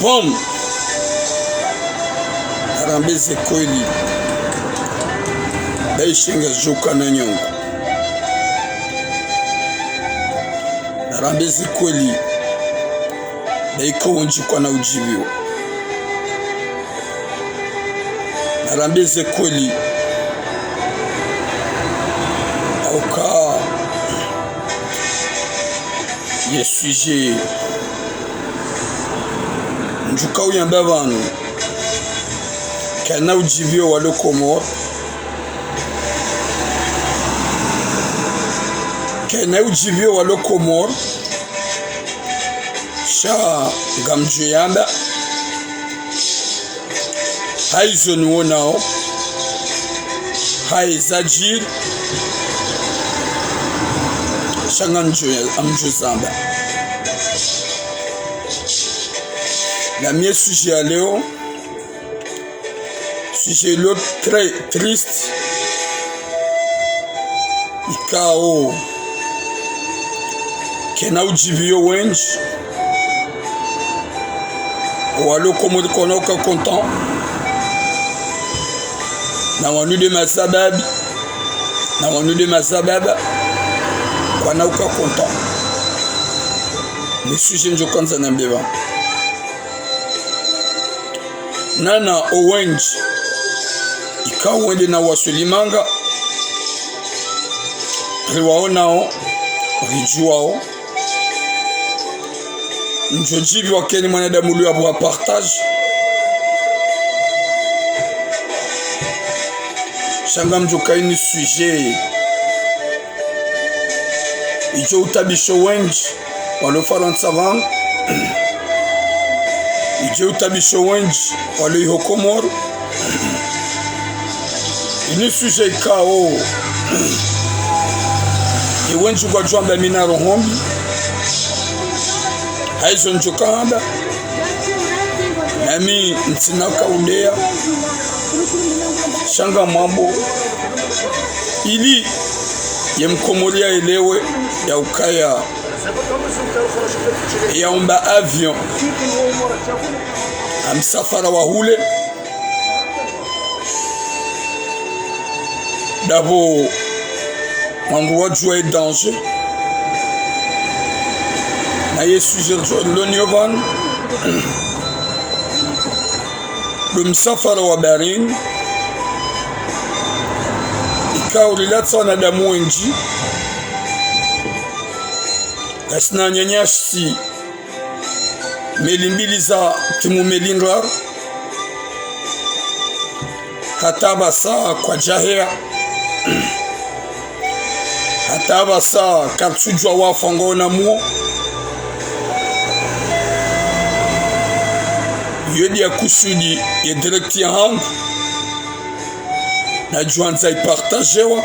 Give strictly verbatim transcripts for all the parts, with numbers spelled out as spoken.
Bon. Narambe ze kweli. Baishe ngazidjoka na nyongo. Narambe ze kweli. Baika wendji kwana udjiviwa. Narambe ze kweli. Hauka ye sujet ndjuka uyamba pvanu, kayina udjiviwa walo Komori. Kayina udjiviwa walo Komori. Sha ngamdjo yamba. Hayizo niwonao, hayizo zadjiri, sha ngamdjo, ngamdjo zamba. Na mi ye sujet ya leo, sujet lo très triste. Ikao kayina udjiviwa wendji. Walo Komori kwana uka content. Na wanu nde mashababi. Na wanu nde mashababa. Kwana uka content. Ni sujet ndjo kandza nambe pvanu. Nana owendji. Ikao wende na wasulimanga. Riwaonao, ridjuwao. Ndjo djiviwa keni mwanadamu uliyo apvo ha partage. Sha ngamdjo kayini sujet idjo utabisho wendji walo Farantsa pvanu. Idjo utabisho wendji walo iho Komori. Ini sujet ikao ye wendji ngwadjo amba mi na roho mbi. Hayizo ndjo kahamba. Nami ntsina kaudea. Sha ngamwambo. Ili ye Mkomori yaelewe ya ukaya, yaomba avion ha msafara wa hule. Ndapvo wandru wadjuwa ye danger. Na ye sujet ridjo loniyo pvanu. Ndo msafara wa baharini. Ikao ulilatsa wanadamu wendji. Ngasina wananyasi meli mbili za timu meli ndraru. Hata pvasa kwadjahea. Hata pvasa karitsudjuwa wafu ngwao na mwo. Yo ndiya kusudi ye direct yahangu. Nadjwandza ipartagewa.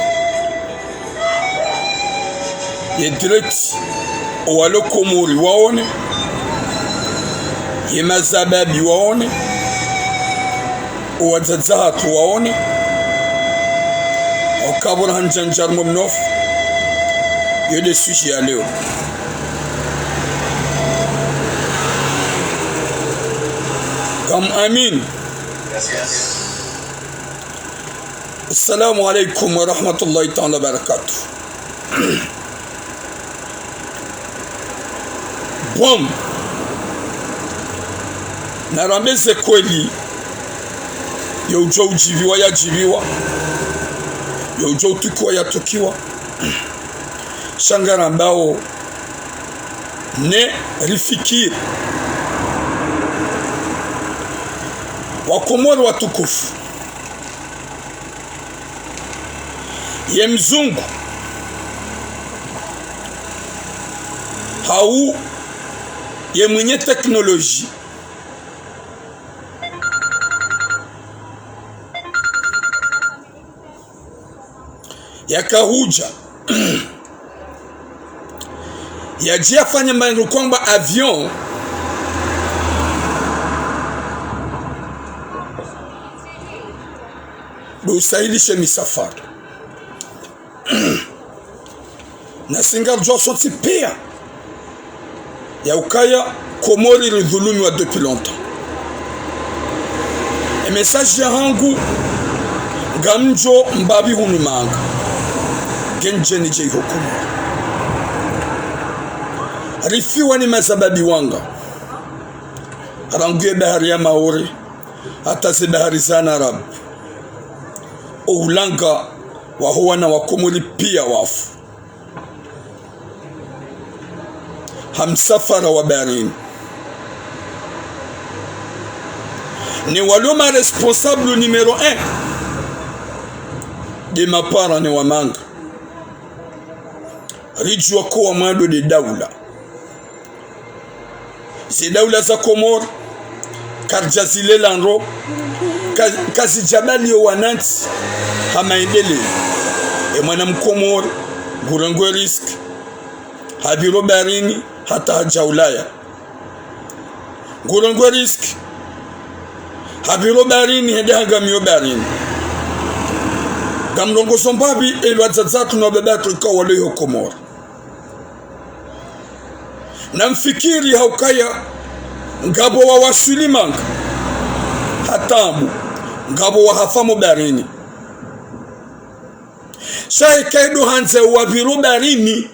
Ye direct, owalo Komori waone. Ye mashababi waone. Owadzadze hatru waone. Okabura handjandjar momnof. Yo nde sujet ya leo. Kam amin. Assalamu alaikum wa rahmatullahi ta'ala wa barakatuh. Bon. Narambe ze kweli. Yo udjo udjiviwa yadjiviwa. Yo udjo utukiwa yatukiwa. Sha ngarambao ne rifikiri. Wakomori watukufu. Ye mzungu, hau ye mwinyi teknoloji, yakahudja. Yadje yafanye mba ndo kwamba avion ndo usahilishe misafara. Nasi ngaridjuwa sontsi piya ya ukaya Komori ridhulumiwa depuis longtemps. Message yahangu, ngamdjo mbapvi hunu manga. Ngendjeni dje iho Komori. Rifiwa ni mazababi wanga. Rangu ye bahari ya Maore, hata ze bahari za Narabu. O ulanga waho wana wa Komori pia wafu. Ha msafara wa baharini. Ne walo ma responsable numéro un. De mapara ne wamanga. Ridjuwa ko wa mwando de daula. Ze daula za Komori, karidja zilela ndro, ka-, kazidjabali yo wanantsi, ha maendeleo. E mwana Mkomori, ngurengwe risque, hapviro baharini, hata hadja Ulaya. Ngurengwe risque, hapviro baharini, hende hangamiyo baharini. Ngamrongozo mbapvi, e wadzadze hatru no wababa hatru ikao walo iho Komori. Namfikiri ha ukaya ngapvo wawaswili manga ha taabu, ngapvo wahafa mo baharini. Sha eka ndo handza wapviro baharini,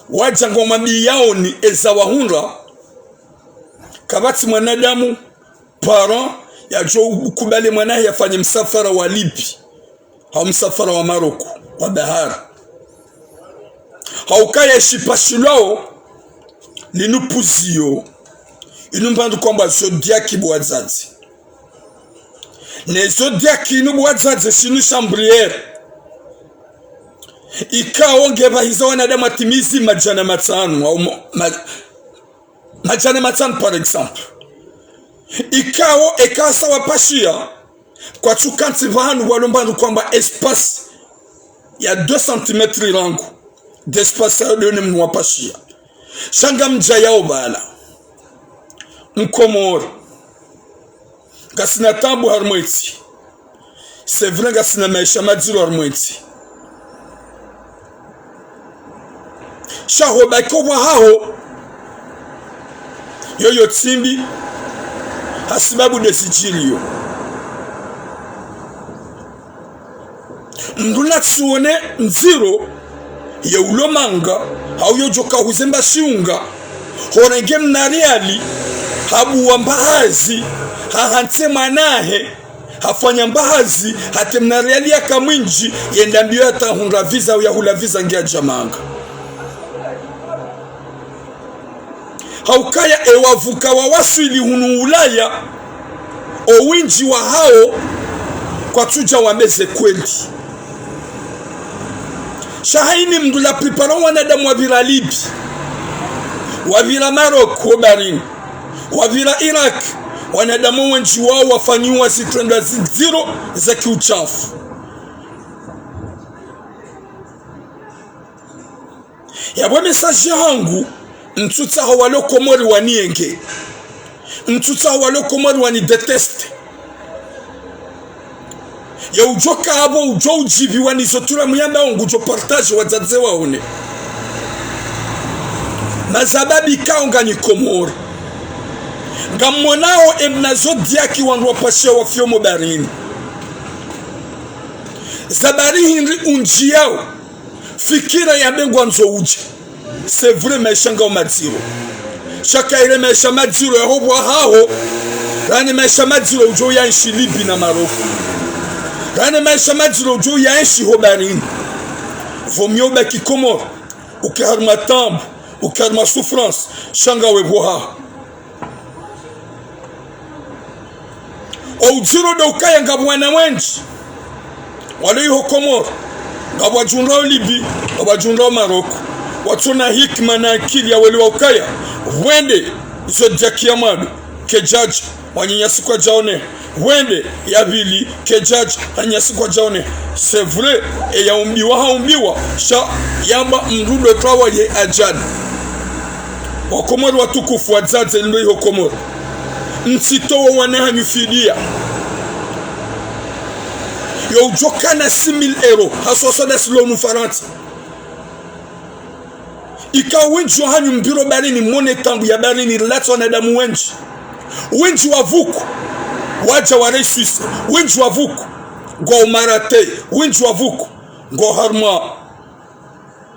wadja ngwambiyaoni eza wahundra, kapvatsi mwanadamu, parent, yadjo kubali mwana wahe yafanye msafara wa Libye, hau msafara wa Maroc, wa bahari. Ha ukaya shipashilwao, linu pvuziyo, inu mbandru kwamba Zodiac bo wadzadze. Ne Zodiac inu bo wadzadze shinu sha Embraer. Ikao ngepvahiza wanadamu watimizi madjana matsanu, au ma-, ma-, madjana matsanu, par exemple. Ikao eka sa wapashiya, kwatsu kantsi pvahanu walo mbandru kwamba espace ya deux centimètres rangu. D'espace ya done mnu wapashiya. Sha ngamdjayao pvala. Mkomori. Ngasina taabu harimwa entsi. C'est vrai, ngasina maesha madziro harimwa entsi. Sha ho baki ho pvwahaho, yoyo tsi mbi, hasibabu de zidjiriyo. Mndru natsuone ndziro, ye ulo manga, hau yodjoka huze mba shiunga, horenge mna riali, habuwa mbahazi, hahantse mwanahe, hafanya mbahazi, hata mna riali yaka mwindji, yende mbiyo hata hundra visa, au yahula visa nge yadja manga. Ha ukaya e wavuka wawaswili hunu Ulaya, o windji wahawo kwatsudja wambe ze kweli. Sha hayina mndru la plupart wanadamu wapvira Libye, wapvira Maroc, ho baharini, wapvira Irak, wanadamu wendji wawo wafanyiwa zitrendwa zindziro za kiuchafu. Yapvo message yahangu, ntsutsaho walo Komori waniyenge. Ntsutsaho walo Komori wani déteste. Ya udjoka apvo udjo udjipviwa nizo tula muyamba ngudjo partage wadzadze waone. Mazababi ikao nganyi Komori. Ngamonao emna Zodiac wandru wapashiya wafiyo mo baharini. Za bahari hindri undjiyao. Fikira yambe ngwandzo udje. C'est vrai, maesha ngao madziro. Sha kayile maesha madziro yaho pvwahaho. Rani maesha madziro udjo uyaenshi Libye na Maroc. Rani maesha madziro udjo uyaenshi ho baharini. Vaut mieux ubaki Komori. Uke harimwa taabu, uke harimwa souffrance, sha ngawe pvwahaho. O udjiro ndo ukaya ngapvo wana wendji walo iho Komori, ngapvo wadjundrao Libye, ngapvo wadjundrao Maroc, watsona hikima na akili ya welewa ukaya, pvwende Zodiac ya mwando, kedjadja, wananyasi kwadjaoneha. Pvwende ya pvili, kedjadja, wananyasi kwadjaoneha. C'est vrai, e yaumbiwa haumbiwa, sha yamba mndru ndo twawa ye ajali. Wakomori watukufu wadzadze ndo iho Komori. Mtsitowe wana hanyu fidiya. Yo udjokana six mille euros, haswa swada silo nu Farantsa. Ikao wendji wahanyu mpviro baharini, mone taabu ya baharini, rilatsa wanadamu wendji. Wendji wavuku. Wadja wa réussir, wendji wa pvuku ngwao malades, wendji wa pvuku ngwao harumwa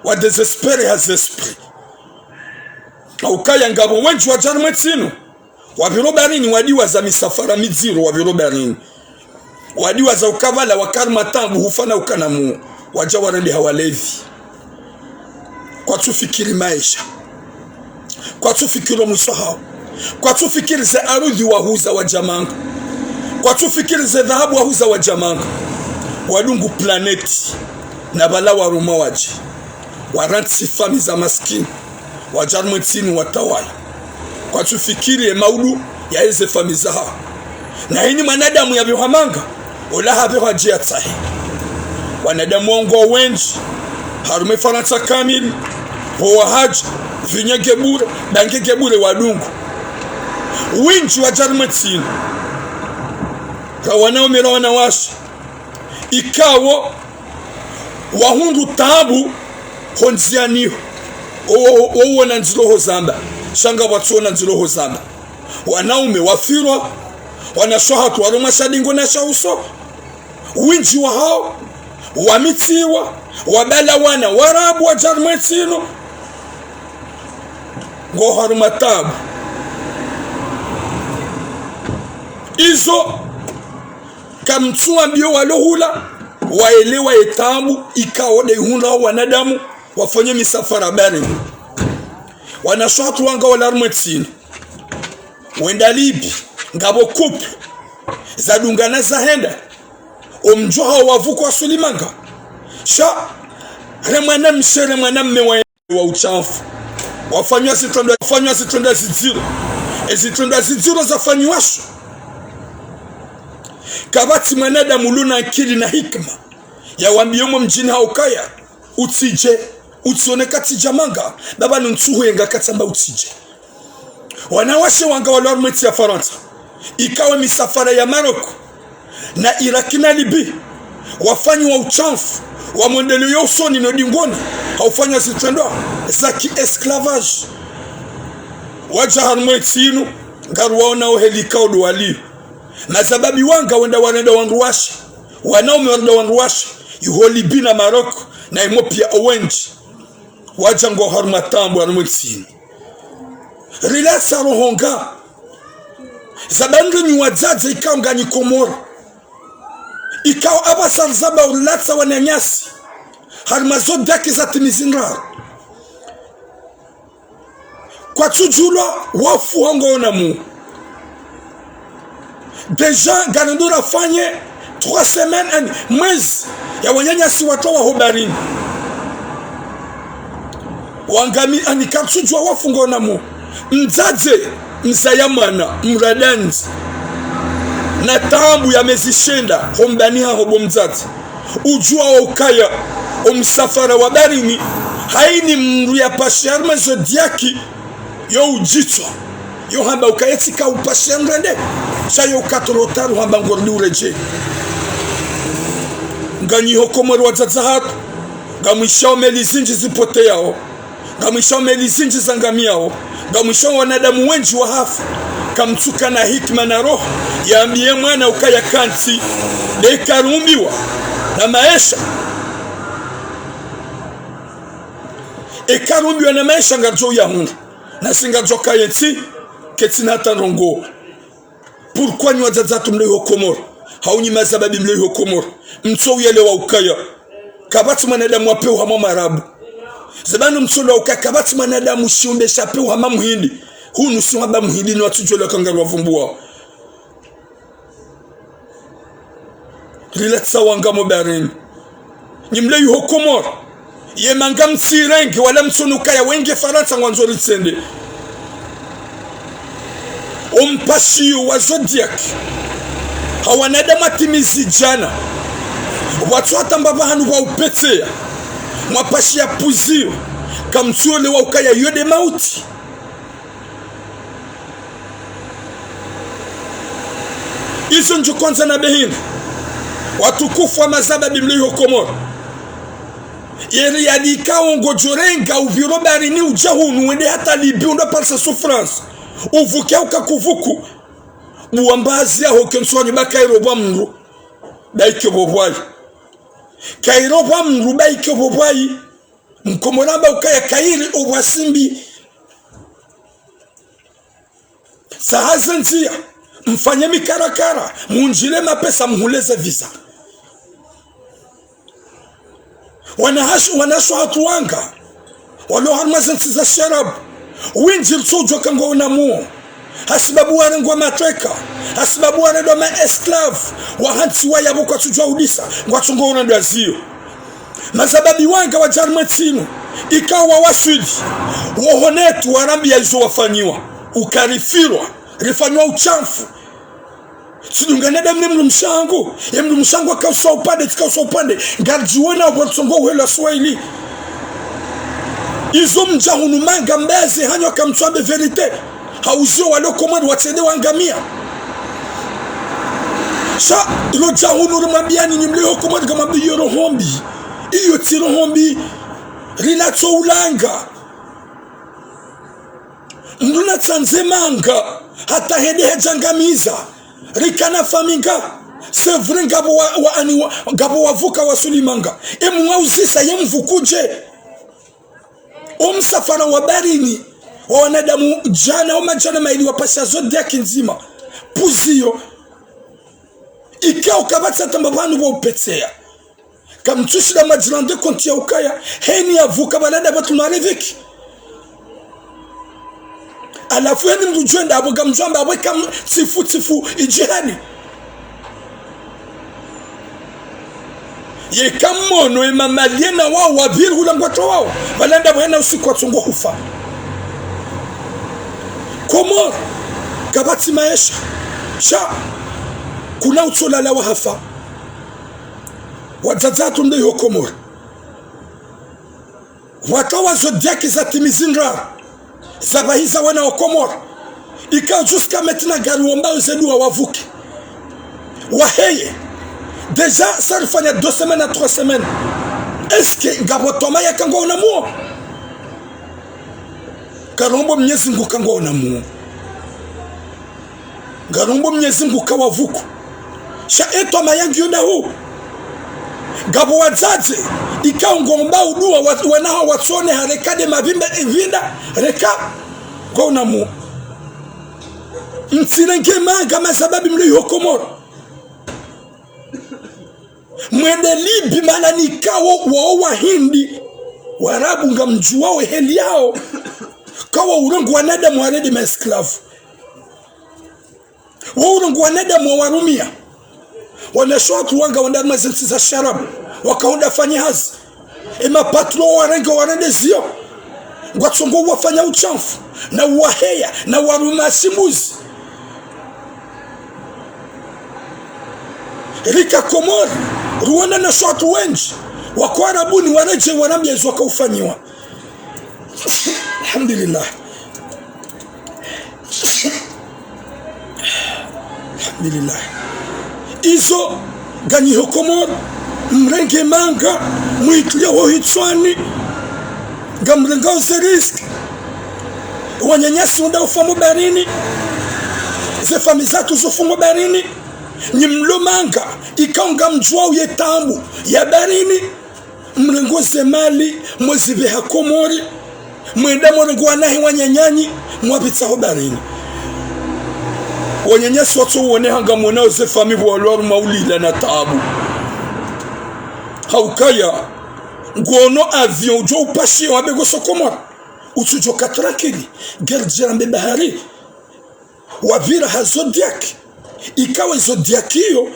wa désespéré ha zesprit. Haukaya ngapvo wendji wadja harumwa entsi inu, wapviro baharini, wadiwaza misafara midziro, wapviro baharini. Wadiwaza uka pvala waka harumwa taabu, hufana uka namu, wadja warendeha walevi. Kwatsufikiri maesha. Kwatsufikiri omwiso hawo. Kwatsufikiri ze arudhi wahuza wadja manga. Kwatsufikiri ze dhahabu wahuza wadja manga. Wadungu planète. Na pvala warumwa wadje. Warantsi famiyi za maskini. Wadja harumwa entsi inu watawala. Kwatsufikiri ye maudu ya eze famiyi zahawo. Na hini mwanadamu yapvehwa manga, ola hapvehwa dje yatsahe. Wanadamu wao ngwao wendji, harumwa Farantsa kamili, pvo wahadja, vinyo nge bure, bange nge bure wadungu. Wendji wadja harumwa entsi inu. Ra wanaume ra wanawashe. Ikao wahundru taabu ho ndziani ho. Wo, wo, wo wona ndziro ho zamba. Sha ngapvo watsuona ndziro ho zamba. Wanaume wafirwa, wanashe wahatru warumwa sha dingo na sha uso. Wendji wahawo, wamitsiwa, wabala wana, warabu wadja harumwa entsi inu. Ngwao harumwa taabu. Izo, kamtsuwambiyo walo hula, waelewa ye taabu, ikao nde ihundrao wanadamu, wafanye misafara baharini. Wanashe wahatru wanga wala harumwa entsi inu. Wenda Libye, ngapvo couple, zadungana zahenda. Omdjo hawo wapvuku waswili manga. Sha, re mwanamshe, re mwanamme wa, wa ushafu. Wafanywa zitrendwa, wafanywa zitrendwa zidziro. Ezitrendwa zidziro zafanyiwa sho. Kapvatsi mwanadamu ulo na akili na hikima. Yawambiyo mo mdjini haukaya. Utsidje, utsione katsidja manga, baba nuntsuhu yenga katsamba utsidje. Wanawashe wanga walo harumwa entsi ya Farantsa, ikao misafara ya Maroc, na Irak na Libye, wafanyiwa ushafu, wa mwendeleo ya usoni no dingoni, haufanywa zitrendwa za ki esclavage. Wadja harumwa entsi inu, ngaruwaonao heli ikao ndo waliyo. Mazababi wanga wenda warenda wandru washe, wanaume warenda wandru washe, iho Libye na Maroc, na imo piya owendji. Wadja ngwao harumwa taabu harumwa entsi inu. Rilatsa roho nga. Zabandru nyi wadzadze ikao nganyi Komori. Ikao apvasa rizamba urilatsa wananyasi. Harumwa zo dhwaki za timizi ndraru. Kwatsudjulwa wafu ho ngwao namu. Déjà, ngarendo rafanye trois semaines, ani, mwezi, ya wananyasi watru wa ho baharini. Wangami, ani, karitsudjua wafu ngwao namu. Mdzadze, mzaya mwana, mradandzi. Na taabu ya mezi shenda, ho mbani haho bo mdzadze. Udjua wa ukaya, omsafara wa baharini, haini mndru ya pashi harumwa zo dhwaki, yo udjitswa. Yo hamba ukaya tsi ka upashi ya mrende, sha yo ukatoro taru hamba ngorudi uredjei. Nganyi ho Komori wadzadze hatru, ngamwishao meli zindji zipoteyao. Ngamwishao meli zindji zangamiyao, ngamwishao wanadamu wendji wahafa, kamtsuka na hikima na roho, yambiye mwana ukaya kantsi, nde karumbiwa na maesha. Eka rumbiwa na maesha ngaridjo uyahundra, nasi ngaridjo kaya ntsi, ketsina hata ndrongoo. Pourquoi nyi wadzadze hatru mlio iho Komori, hau nyi mazababi mlio iho Komori, mtso uyelewa ukaya kapvatsi mwanadamu wa pewu hama mwarabu? Zabanu mtso elewa ukaya kapvatsi mwanadamu shiumbe sha pewu hama muhindi. Hunu si hamba muhindi ni watsudjwelewa ka ngariwavumbuao. Rilatsa wanga mo baharini. Nyi mlio iho Komori, ye manga mtsirenge, wala mtsone ukaya wenge Farantsa ngwandzo ritsende. Ompashiyo wa Zodiac, ha wanadamu atimizi djana, watsu hata mbapvi hanu pvwa upetseya, mwapashi ya pvuziyo, kamtsu elewa ukaya yo nde mauti. Izo ndjo kwanza na behindri. Watukufu wa mazababi mlio iho Komori. Yeri yadika ongo djorenga upviro baharini udja hunu wende hata Libye undro parisa souffrance. Uvuke uka kuvuku. Buwa mbazi yaho kentsi wanyu ba kayiri opvwa mndru, ba ike opvwayi. Kayiri opvwa mndru, ba ike opvwayi. Mkomori amba ukaya kayiri opvwa simbi. Saha ze ndziya, mfanye mikarakara, mundjile mapesa, mhule ze visa. Wanahashu, wanasho hatru wanga, walo harumwa ze ntsi za sharabu, wendji ritsodjuwa ka ngwaona muo. Hasibabu warengwa mateka, hasibabu warendwa ma esclaves, wahantsiwa yapvo kwatsudjuwa udisa, ngwatsongo urendwa ziyo. Mazababi wanga wadja harumwa ntsi inu, ikao wawaswili, wohonetru warambiya izo wafanyiwa, uka rifirwa, rifanywa ushamfu. Tsidungana damu ne mdrumshe wangu, ye mdrumshe wangu akausa upande, tsikausa upande, ngaridjiwona opvo ritsongo uhela Swahili. Izo mdja hunu manga mbeze hanyu kamtsuambe vérité. Hauziyo walo Komori watsende wangamiya. Sha, ilo dja hunu rimwambiyani nyi mlio Komori ngamwambiyo roho mbi. Iyo tsi roho mbi. Rinatso ulanga. Mndru natsandze manga, hata hende hedjangamiza. Rikana famiyi nga, c'est vrai ngapvo wa, wa, ani wa, ngapvo wavuka wasuli manga. Emu wauzisa ye mvukudje. Omsafara wa baharini, wa wanadamu djana, omadjana mayili wapasha Zodiak ndzima. Puziyo. Ikao kapvatsi hata mbapvanu pvo upetseya. Kamtsushinda mwadjirendre compte ya ukaya, heni yavuka balanda batru mareveki. Halafu heni mdru djwenda apvo kamdjwamba apvo kam tsifu tsifu idjihani. Ye kamono ye mamaliena wao wapviri hula ngwatowao. Balanda pvo hena usiku watsongo hufa. Komori, kapvatsi maesha. Sha, kuna utsolala wahafa. Wadzadze hatru nde iho Komori. Watowa Zodiak zatimizi ndraru. Zapvahiza wana wa Komori. Ikao jusqu'à maintenant ngariwombao ze duwa wavuke. Waheye. Déjà, sa rifanya deux semaines à trois semaines. Est-ce que ngapvo twamaya ka ngwaona muo? Karombo Mnyezi Mngu ka ngwaona muo. Ngarombo Mnyezi Mngu kawavuku. Sha etwamaya ngiyo dahu. Ngapvo wadzadze, ikao ngwaombao duwa wa, wana hawo watsone hareka nde mavimba evinda, reka, ngwaona muo. Mtsirenge manga mazababi mlio iho Komori. Mwende Libi mana nikao wao Wahindi, Warabu ngamdjuwao eheli yao, kawa urongo wanadamu warende ma esclaves. Wao urongo wanadamu wawarumiya. Wanashe watru wanga wenda mazentsi za sharabu, wakahundra fanya hazi. Ema patron warenge warende ziyo. Ngwatsongo wafanya ushamfu, na uwaheya, na uwaruma shimbuzi. Rika Komori, ruona wanashe watru wendji, wako Arabuni waredjei wanambiya izo wakaufanyiwa. Alhamdulillah. Alhamdulillah. Izo, nganyi ho Komori, mrenge manga, mwitulia ho hitswani, ngamrengao ze risque. Wananyasi wenda ufa mo baharini, ze famiyi zatru zofa mo baharini, nyi mlo manga, ikao ngamdjuwao ye taabu ya baharini, mrenge ze mali, mwezipveha Komori, mwenda mwarongoa wanahe wananyanyu, mwapvitsa ho baharini. Wananyasi watso uone hanga mwonao ze famiyi pvo walo harumwa ulila na taabu. Haukaya, ngwono avion udjo upashiya wambe ngweso Komori. Utsudjoka tranquille, ngeri djera mbe bahari. Wapvira ha Zodiak. Ikao Zodiak iyo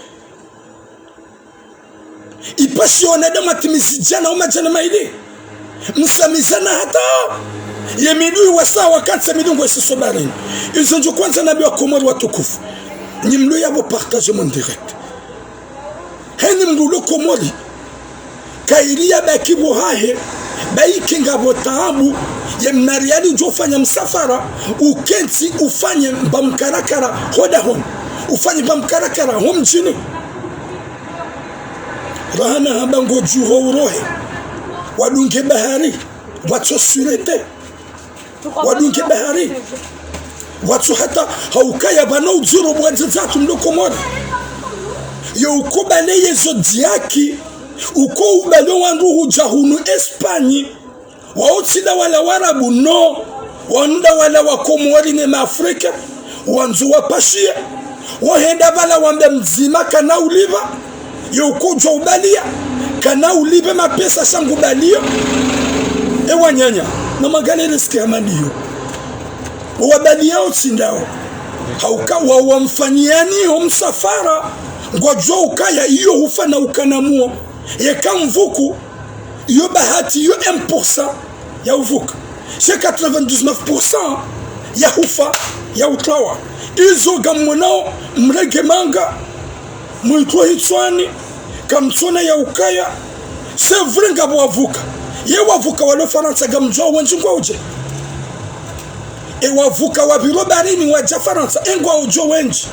ipashiya wanadamu watimizi djana au madjana mayili. Msamizana hata ye midru iwasa wakantsi midru ngwesiso baharini. Izo ndjo kwandza nambiye wa Komori watukufu. Nyi mlo yapvo partagez mon direct. Heni mndru ulo Komori, kayiri yabaki pvo hahe, ba ike ngapvo taabu, ye mna riali udjo ufanya msafara, ukentsi ufanye mba mkarakara ho dahoni, ufanye mba mkarakara ho mdjini. Rahana hamba ngodjuho urohe, wadunge bahari, watso sûreté. Wadunge bahari. Watsu hata haukaya pvanu udziro bwa dzadze hatru mlo Komori. Yo ukubali ye Zodiak, uko ubali wandru hudja hunu Espagne, wao tsi nda wala Warabu, no, wao nda wala Wakomori ne Maafrika, wandzo wapashiye, wahenda pvala wambe mdzima kana ulipva, yo ukodjwa ubaliya, kana ulipve mapesa sha ngubaliyo. E wananya, na magalele sike hamaliyo. Wabaliya otsi ndawo. Hauka wao wamfanyiyani yo msafara, ngwadjuwa ukaya iyo hufa na ukana muo. Yeka mvuku, iyo bahati, iyo un pour cent ya uvuka. She quatre-vingt-dix-neuf pour cent ya hufa, ya utrawa. Izo ngamwonao mrenge manga, mwitro hitswani, kamtsona ya ukaya. C'est vrai ngapvo wavuka. Ye wavuka walo Farantsa ngamdjuwa wendji ngwaudje. E wavuka wapviro baharini wadja Farantsa, e ngwaudjo wendji.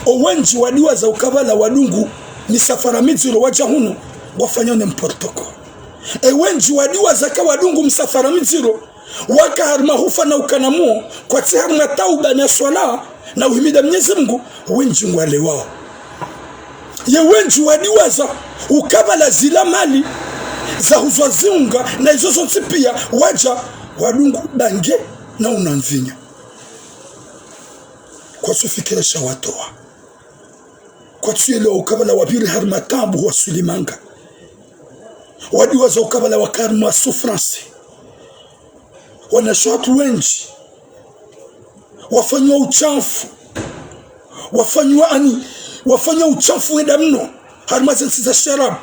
O wendji wadiwaza uka pvala wadungu misafara midziro wadja hunu, wafanya n'importe quoi. E wendji wadiwaza ka wadungu msafara midziro, waka harumwa hufa na ukana muo, kwatsi harumwa tauba na swala, na uhimida Mnyezi Mngu, wendji ngwalewao. Ye wendji wadiwaza uka pvala zila mali za huzwa ziunga na izo zontsi piya wadja wadungu bange na unwa mvinyo. Kwatsu fikira sha watowa. Kwatsu yelewa uka pvala wapviri harumwa taabu waswili manga. Wadiwaza uka pvala waka harumwa souffrance. Wanashe hatru wendji wafanywa uchafu, wafanywa ani, wafanywa uchafu wenda mno harumwa zentsi za shiarabu.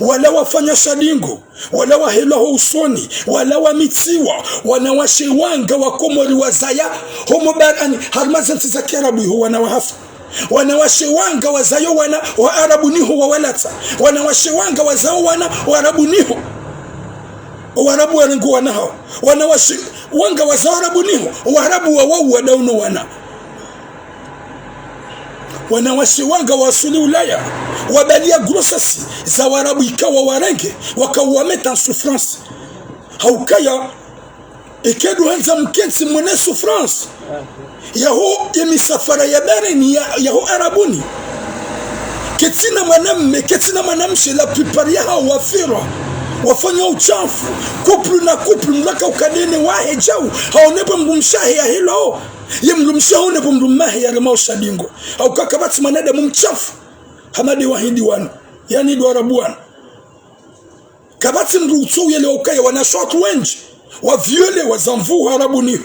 Wala wafanya shadingo, wala wahelwa ho usoni, wala wamitsiwa, wanawashe wanga wa Komori wazaya homo baharini, harumwa zentsi za kiarabu iho wana wahafa. Wanawashe wanga wazaya wana wa Arabu niho wawalatsa. Wanawashe wanga wazaya wana wa Arabu niho. Warabu warengo wana hawo. Wanawashe wanga wazaya Arabu niho. Warabu wawauwa ndauno wana. Wanawashe wanga waswili Ulaya, wabaliya grossesse za Warabu ikao warenge, wakao wa mettre en souffrance. Haukaya, eka ndo handza mkentsi mwone souffrance yaho ye misafara ya baharini ya, yaho Arabuni. Ketsina mwanamme, ketsina mwanamshe, la plupart yahao wafirwa, wafanywa uchafu. Couple na couple, mlaka ukadene wahe djau, haone pvo mdrumshe wahe yahelwao. Ye mdrumshe haone pvo mdrumme wahe yaremao shadingo. Hauka kapvatsi mwanadamu mchafu hama nde wahindi wanu, yaani ndo Warabu wanu. Kapvatsi mdru utso uyelewa ukaya wanashe hatru wendji waviolewa za nvuu Arabuni,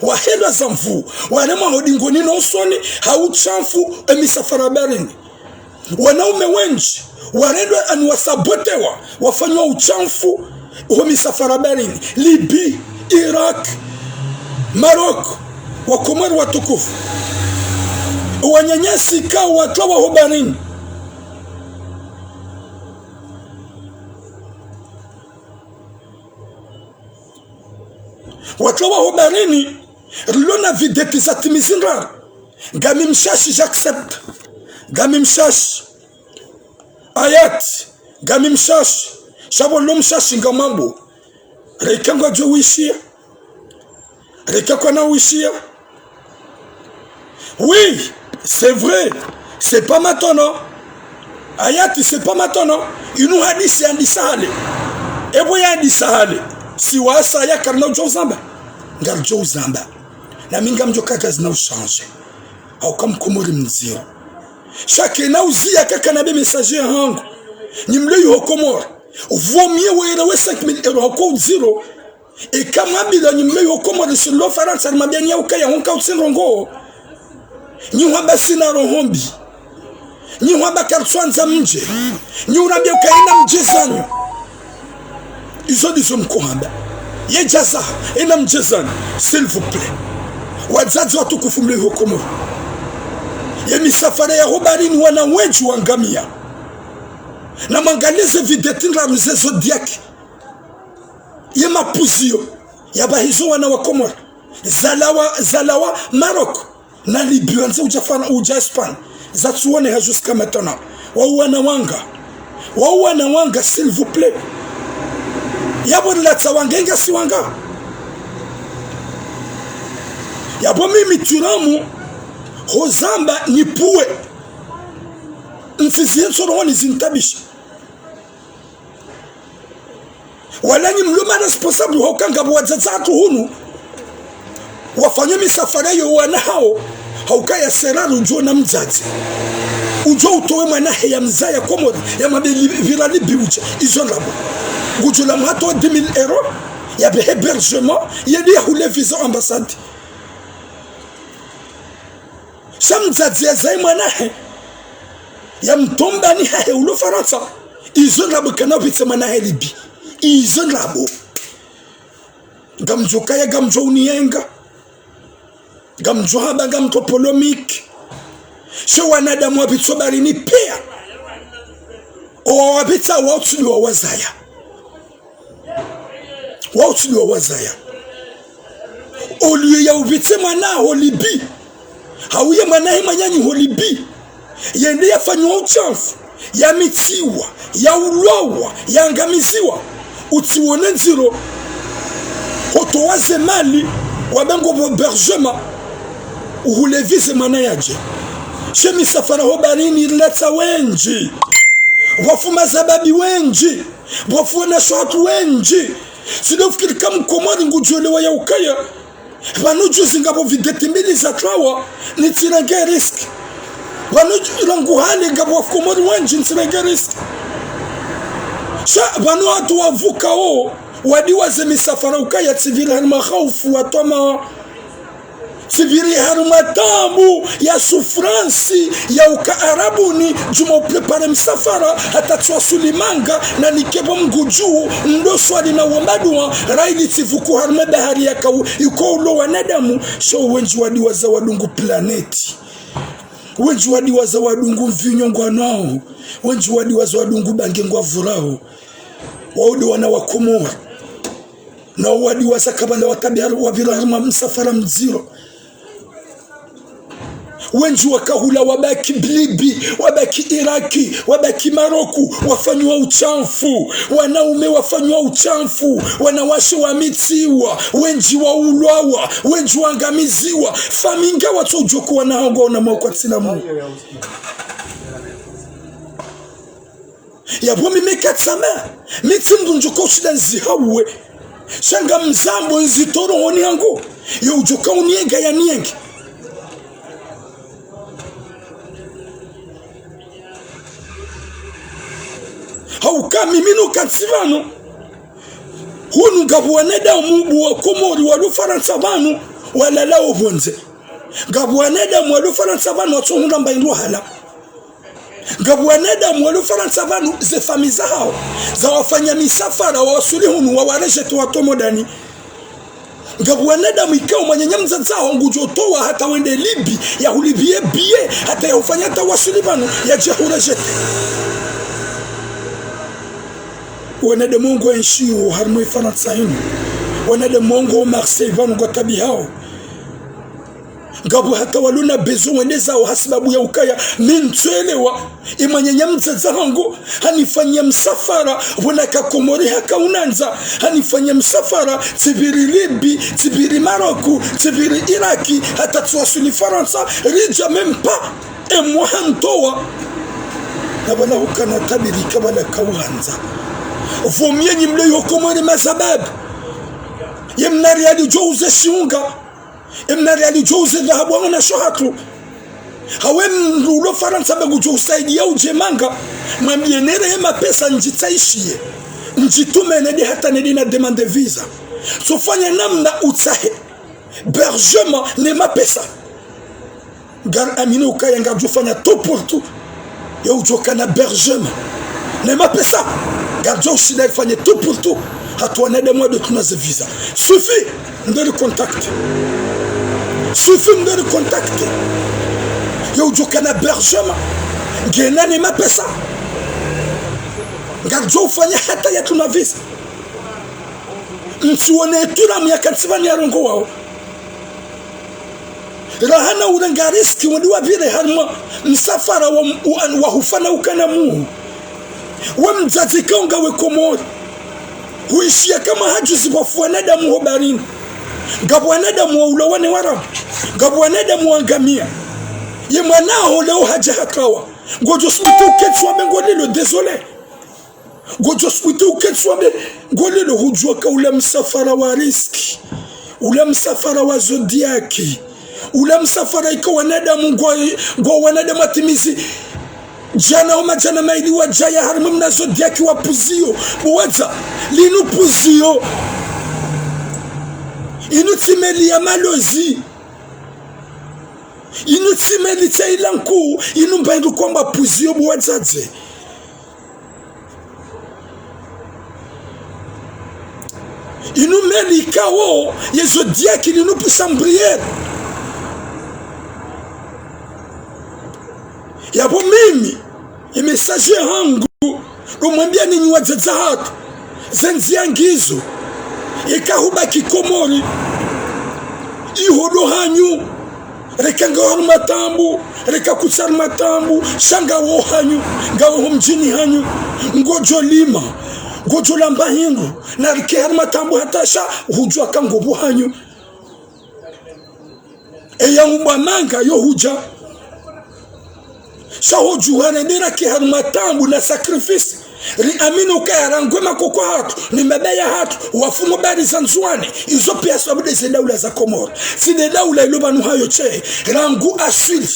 wahelwa za nvuu, waremwa ho dingoni no usoni ha uchafu e misafara baharini. Wanaume wendji warendwa ani wasabotewa, wafanywa uchafu ho misafara baharini, Libye, Irak, Maroc. Wakomori watukufu, wananyasi ka watrawa ho baharini. Watrawa ho baharini, rilo na vedette za timizi ndraru. Ngami mshashi, j'accepte. Ngami mshashi. Ayati, ngami mshashi. Sha pvo lo mshashi ngamambo. Reka ngwadjo wishiya. Reka kwana wishiya. Oui, c'est vrai. C'est pas maintenant. Ayati, c'est pas maintenant. Inu hadisi yandisa hale. Epvo yandisa hale. Si wasa ya karina udjo uzamba. Ngardjo uzamba. Na mi ngamdjo kakazi na ushanje. Hauka mkomori mdziro. Sha kena uziya kaka na be message yahangu. Nyi mlo iho Komori. Vaut mieux were we cinq mille euros hauka udziro. Eka mwambilwa nyi mlo iho Komori si lo Farantsa rimwambiani ya ukaya honka utsi ndrongo. Nyi hwamba sina roho mbi. Nyi hwamba karitswandza mdje. Nyi urambia ukaya ina mdje zanyu. Izo ndizo mkohamba. Ye djaza, ina mdje zanyu, s'il vous plaît. Wadzadze watukufu mlo iho Komori. Ye misafara yaho baharini wana wendji wangamia. Na mwangalize vedette ndraru ze Zodiak. Ye mapuziyo ya pvahizo wana wa Komori. Zalawa, zalawa Maroc na Libye, wandze udja Fran-, udja Espagne. Zatsuoneha jusqu'à maintenant. Wao wana wanga. Wao wana wanga, s'il vous plaît. Yapvo rilatsa wanga, inga si wanga. Yapvo mimi Turamu, hozamba nipvuwe. Ntsiziye ntsorongo ni zintabisha. Wala nyi mlo ma responsable hauka ngapvo wadzadze hatru hunu wafanya misafara yo wana hawo, hauka ya sera udjo na mdzadze. Udjo utowe mwana he ya mdzaya Komori, ya mabeli virali biuche, izo ndrabo. Ngudjo la mwato dix mille euros, ya be hébergement, yende ya hule visa ambassade. Sha mdzadze ya zayi mwana he, ya mtomba ni hahe ulo Farantsa. Izo ndrabo kana upvitse mwana he Libi. Izo ndrabo. Ngamdjo kaya, ngamdjo uniyenga. Ngamdjo hamba, ngamdjo polémique. Sha wanadamu wapvitso baharini piya. O wapvitsa wa utsuli wa wazaya. Wa utsuli wa wazaya. Oliyo ya upvitse mwana ho Libi. Hauye mwana he mwananyaho Libi. Yende ya fanywa utshafu. Ya mitsiwa. Ya ulwawa. Ya angamiziwa. Utsiwone ndziro. Hotowa ze mali. Wabango bo hébergement. Uhule visa mwana yadje. She misafara ho baharini ilatsa wendji. Wafuma zababi wendji. Pvwafu wanashe hatru wendji. Tsi ndo fikiri ka mkomori ngudjo elewa ya ukaya. Pvanu juzi ngapvo videti mbili za trawa, nitsirenge risque. Pvanu ju-, rangu hale ngapvo wakomori wendji nitsirenge risque. Sha, pvanu hatru wapvuka wo, wadiwaze misafara ukaya tsipviri harimwa haufu wa twama. Tsipviri harimwa taabu ya souffrance ya uka Arabuni, djuma uprépare msafara, hata tsiwasuli manga, na nikepvo Mngu dju, ndo swali na womba dua, raili tsipvuku harimwa bahari ya kau, iko ulo wanadamu, sho wendji wadiwaza wadungu planète. Wendji wadiwaza wadungu mvinyo ngwanwao, wendji wadiwaza wadungu bange ngwavurao. Wao ndo wana wa Komori. Na wadiwaza kabla watabiharu wapvira harimwa msafara mdziro. Wendji wakahula wabaki Libi, wabaki Iraki, wabaki Maroku, wafanywa utshafu. Wanaume wafanywa utshafu, wanawashe wamitsiwa, wendji waulwawa, wendji wangamiziwa. Famiyi ngawatso udjo kuwa na hango na mwa kwatsina mu. Yapvo mi meka tsama, mi tsi mndru ndjo ka ushinda nzihauwe. Sha ngamzambo nzitoro honi hangu, yo udjo ka uniyenge ya niyenge. Hauka mimi no kantsi pvanu. Hunu ngapvo wanadamu bo wa Komori walo Farantsa pvanu, walalao pvondze. Ngapvo wanadamu walo Farantsa pvanu watsohundra mba indru hala. Ngapvo wanadamu walo Farantsa pvanu ze famiyi zahao, zawafanya misafara wawasuli hunu wawarejete watowe modani. Ngapvo wanadamu ikao mwananya mdzadze haho ngudjo towa hata wende Libi, ya hulibiye biye, hata ya ufanya hata wasuli pvanu, yadje hurejete. Wanadamu ngwaenshio harimwa Farantsa hinu. Wanadamu ngwao Marseille pvanu ngwatabihao. Ngapvo hata walo na besoin wende zao hasibabu ya ukaya, mi ntsuelewa, ye mwananya mdzadze hangu, hanifanyia msafara, pvona ka Komori haka unandza, hanifanyia msafara, tsipviri Libi, tsipviri Maroku, tsipviri Iraki, hata tsiwasuli Farantsa, ridja même pas, emwa hantowa. Na pvala hukana tabiri ka pvala kauhandza. Pvo myenyi mle yo Komori mazababu. Ye mna riali djo uze shiunga. Emna riali djo uze dhahabu wanashe hatru. Hawe mndru ulo Farantsa be ngudjo usaidiya udje manga. Mwambiye nere ye mapesa ndjitsaishiye. Ndjitume nende hata nende na demande visa. Tsofanya namna utsahe hébergement ne mapesa. Ngari amini ukaya ngardjo fanya tout pour tout. Yo udjo kana hébergement. Ne mapesa. Ngardjo ushinda rifanye tout pour tout. Hata wanadamu wado tuna ze visa. Suffit. Mdori contact. Suffit mdori contact. Yo udjo kana hébergement. Ngena ne mapesa. Ngardjo ufanya hata ya tuna visa. Ntsiwone Turamu ya kantsi pvani ya rongowawo. Rahana urenga risque wende wapvire harimwa msafara wa, wa, wa hufa na ukana muhu. We mdzadze kaunga we Komori. Huishiya kama hadjuzi pvwafu wanadamu ho baharini. Ngapvo wanadamu waulawa ne warabu. Ngapvo wanadamu wangamia. Ye mwana haho leo hadja hakawa. Ngodjo subuti uketsi wambe ngolilo, désolé. Ngodjo subuti uketsi wambe ngolilo, hudjuwa ka ula msafara wa riziki. Ula msafara wa zodiaki. Ula msafara ika wanadamu ngwa, ngwa wanadamu watimizi. Djana homa djana mayili wadjaya harimwa mna zodiaki wa pvuziyo. Bo wadza, linu pvuziyo. Inu tsi meli ya malozi. Inu tsi meli tsa ila nkuu, inu mba inu kwamba pvuziyo bo wadzadze. Inu meli ikao, ye zodiaki linu pvusha mbriere. Yapvo mimi, ye message hangu, ndo mwambia nyinyi wadzadze hatru, ze ndziya ngizo, eka hubaki Komori, iho ndo hanyu, reka ngawo harumwa taabu, reka kutsi harumwa taabu, sha ngawo hanyu, ngawo ho mdjini hanyu, ngodjo lima, ngodjo lamba hindru, na rike harumwa taabu hata sha, hudjuwa ka ngopvo hanyu. Eya umbwa manga yo hudja. Sha ho djuha ne nde rake harumwa taabu na sacrifice. Riamini ukaya rangu e makoko hatru, ne mabaya hatru, wafumo bahari za Ndzuwani, izo piya sababu nde ze daula za Komori. Tsi nde daula ilo pvanu hayo she, rangu aswili.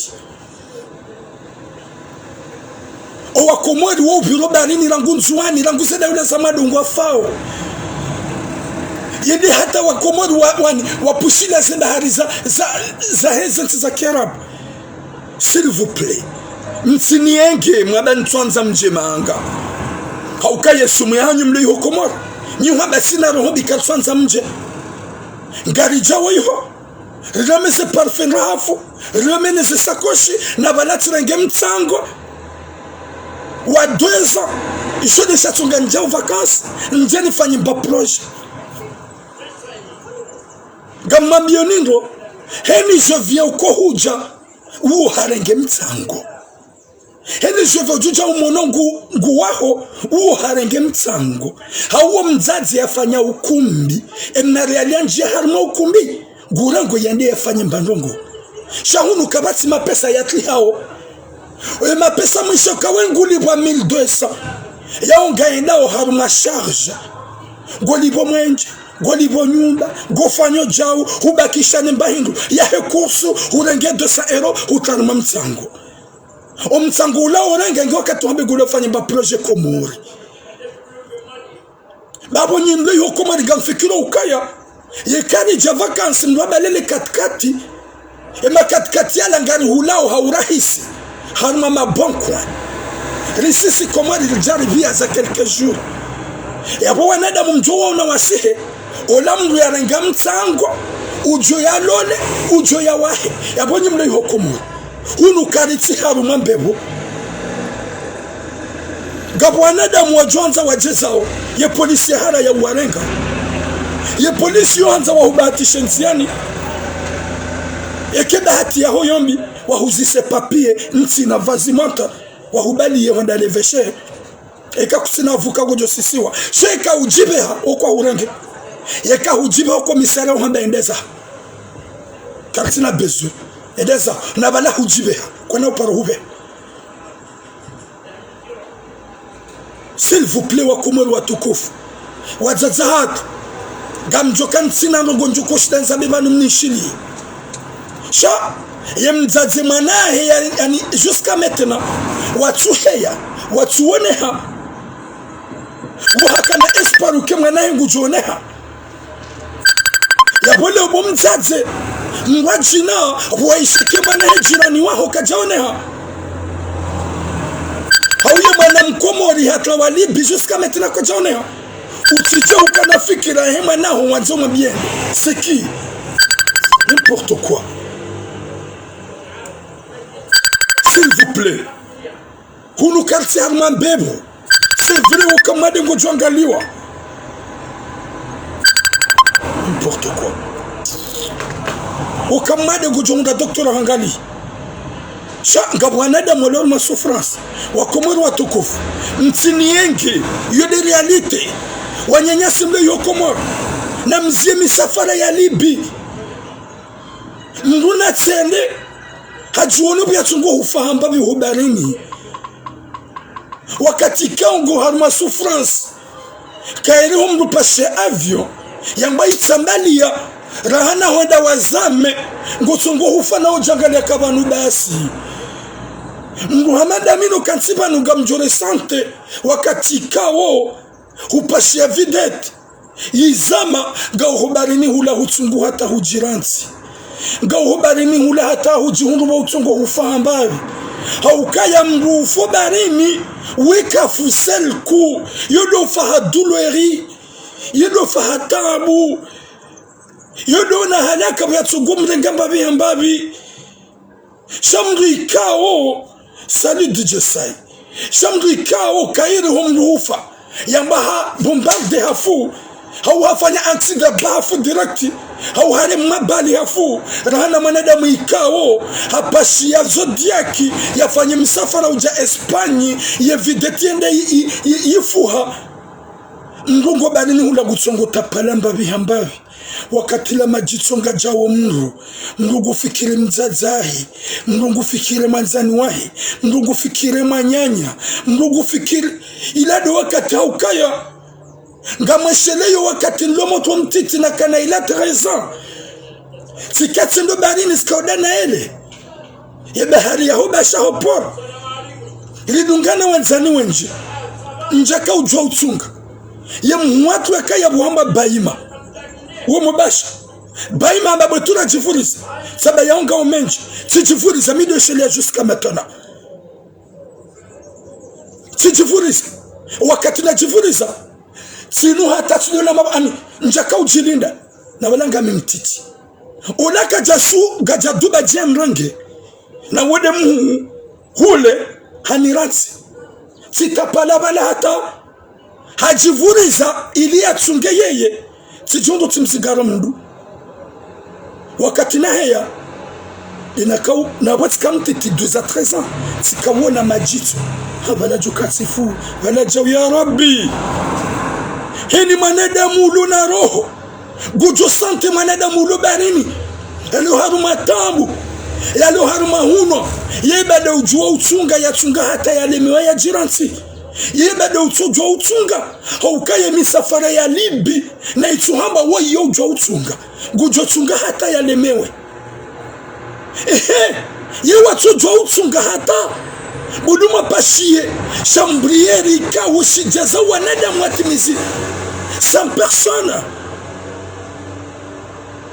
O Wakomori wo upviro baharini rangu Ndzuwani, rangu ze daula za madungu afao. Yende hata Wakomori wa, wani, wapvushila ze bahari za, za, za heze ntsi za Kiarabu. S'il vous plaît. Mtsinienge, mwamba ntswandza mdje manga. Hauka ye sumu yahanyu mlo iho Komori. Nyi hwamba sina roho mbi ka ntswandza mdje. Ngaridjawo iho. Rireme ze parfum rahafu, rireme ne ze sakoshi, na pvala tsirenge mtsango wa deux ans. Isho nde sha tsonga ndjao vacances, ndje nifanye mba projet. Ngamwambio ni ndro, heni je viens uko hudja, uwo harenge mtsango. Heni je viens udjudja umono ngu, ngu waho, uwo harenge mtsango. Hauwo mdzadze yafanya ukumbi, emna riali yandjia harimwa ukumbi, ngurango yende yafanye mba ndrongo. Sha hunu kapvatsi mapesa yatrihao. E mapesa mwisho kawe ngulipvwa mille deux cents. Yao ngayendao harumwa charge. Ngolipvo mwenje, ngolipvo nyumba, ngofanyo djau, hubakisha ne mba hindru. Yahe kursu, hurenge deux cents euros, hutrarumwa mtsango. O mtsango ula orenge nge wakati wambe ngule ufanye mba projet Komori. Bapvo nyi mlo iho Komori ngamfikiro ukaya, yeka ridja vacances mlo abalele katikati, e makatikati yala ngarihulao ha urahisi, harumwa mabanki. Risisi Komori ridjaribia za quelques jours. Yapvo wanadamu mdjo waona wasihe, ola mndru yarenga mtsango, udjo yalole, udjo yawahe. Yapvo nyi mlo iho Komori. Hunu karitsi harumwa mbepvo. Ngapvo wanadamu wadjo andza wadje zao, ye polisi yahara ya uwarenga. Ye polisi yo andza wahubahatishe ndziani. Eke bahati yaho yo mbi, wahuzise papier, ntsi na vazi manta, wahubaliye hwenda leveshe. Eka kutsina avocat ngodjo sisiwa. Sha eka udjipveha, okwa urenge. Eka hudjipveha o komisari uhamba endeza. Karitsina besoin. Endeza. Na pvala hudjipveha. Kwana uparo hupve. S'il vous plaît, Wakomori watukufu. Wadzadze hatru. Ngamdjoka ntsina ndrongo ndjoko shida ndzambe pvanu mnishiliye. Sha, ye mdzadze mwanahe ya, yani, jusqu'à maintenant, watsuheya, watsuoneha. Wo hakana espoir uke mwanahe ngudjooneha. Yapvo leo bo mdzadze, ngwadjina, waishike mwanahe jirani waho kadjaoneha. Hauye mwana Mkomori hata wa Libye jusqu'à maintenant kadjaoneha. Utsidje ukana fikira he mwanaho wandzo mwambiye. C'est qui? N'importe quoi. S'il vous plaît. Hunu karitsi harumwa mbepvo. C'est vrai, oka mwade ngodjo angaliwa. N'importe quoi. Oka mwade ngodjo hundra docteur hangali. Sha, ngapvo wanadamu walio harumwa souffrance. Wakomori watukufu. Mtsinienge, yo nde réalité. Wananyasi mlo iho Komori. Na mzie misafara ya Libye. Mndru natsende, hadjiwono pvia tsungo hufa hamba pvi ho baharini. Wakati ikao ngo harumwa souffrance, kayiri ho mndru upashe avion, yamba itsambaliya, raha na hwenda wazame, ngo tsungo hufa na udjangaliya ka pvanu basi. Mndru hama nda mi no kantsi pvanu ngamdjo ressentir, wakati ikao, hupashiya vedette, yizama, ngau ho baharini hula hutsungu hata hudjirantsi. Ngau ho baharini hula hata hudjihundru pvo utsungo hufa hamba pvi. Haukaya mndru ufo baharini, weka fu seul coup, yo ndo ufa ha douleur, yo ndo ufa ha taabu, yo ndo ona halaka pvia tsungo mrenga mbapvi hamba pvi. Sha mndru ikao, salut D J Sai. Sha mndru ikao kayiri ho mndru hufa, yamba ha bombarde hafu, hau hafanya accident ba hafu direct, hau haremwa bali hafu, raha na mwanadamu ikao hapashiya Zodiac, yafanye msafara udja Espagne, ye vedette yende yi, yi, yi, yifuha. Mndru ngo baharini hula ngutsongo tapala mbapvi hamba pvi. Wakati la madjitso ngadjawo mndru, mndru ngufikiri mdzadze wahe, mndru ngufikiri mwandzani wahe, mndru ngufikiri mwananya, mndru ngufikiri, ila ndo wakati haukaya. Ngamwesheleyo wakati nilo motro mtiti nakana ila treize ans. Tsiketsi ndo baharini tsika uda na ele. Ye bahari ya ho Basha ho port. Ilidungana wandzani wendji. Ndjaka udjuwa utsunga. Ye mhuu watru yakaya pvo hamba Baima. Wo mo Basha. Baima hamba bwe tsu radjivuriza. Tsaba yaunga omendji. Tsidjivuriza mi ndo esheleya jusqu'à maintenant. Tsidjivuriza. Wakati nadjivuriza. Tsinu hata tsidona maba ani. Ndjaka udjilinda. Na wala ngami mtiti. Ola kadja su, kadja duba djemrenge. Na wode mhuu, hule, hanirantsi. Tsitapala pvala hata, hadjivuriza, ili yatsunge yeye, tsidjundu tsimzingaro mndru. Wakati naheya, inakau, na pvo tsika mtiti douze à treize ans, tsikawona madjitso. Ha pvala djuka tsifu, pvala djau ya Rabbi. Heni mwanadamu ulo na roho. Ngudjo sentir mwanadamu ulo baharini, yalo harumwa taabu, yalo harumwa hunwa, ye baada udjuwa utsunga, yatsunga hata yalemewa yadjirantsi. Ye baada utsodjuwa utsunga, haukaya misafara ya Libye, na itsuhamba woyi yo udjuwa utsunga. Ngudjo tsunga hata yalemewe. Ehe, ye watsodjuwa utsunga hata. Budu mapashiye, shambriyeri ikao shidjaza wanadamu watimizi cent personnes.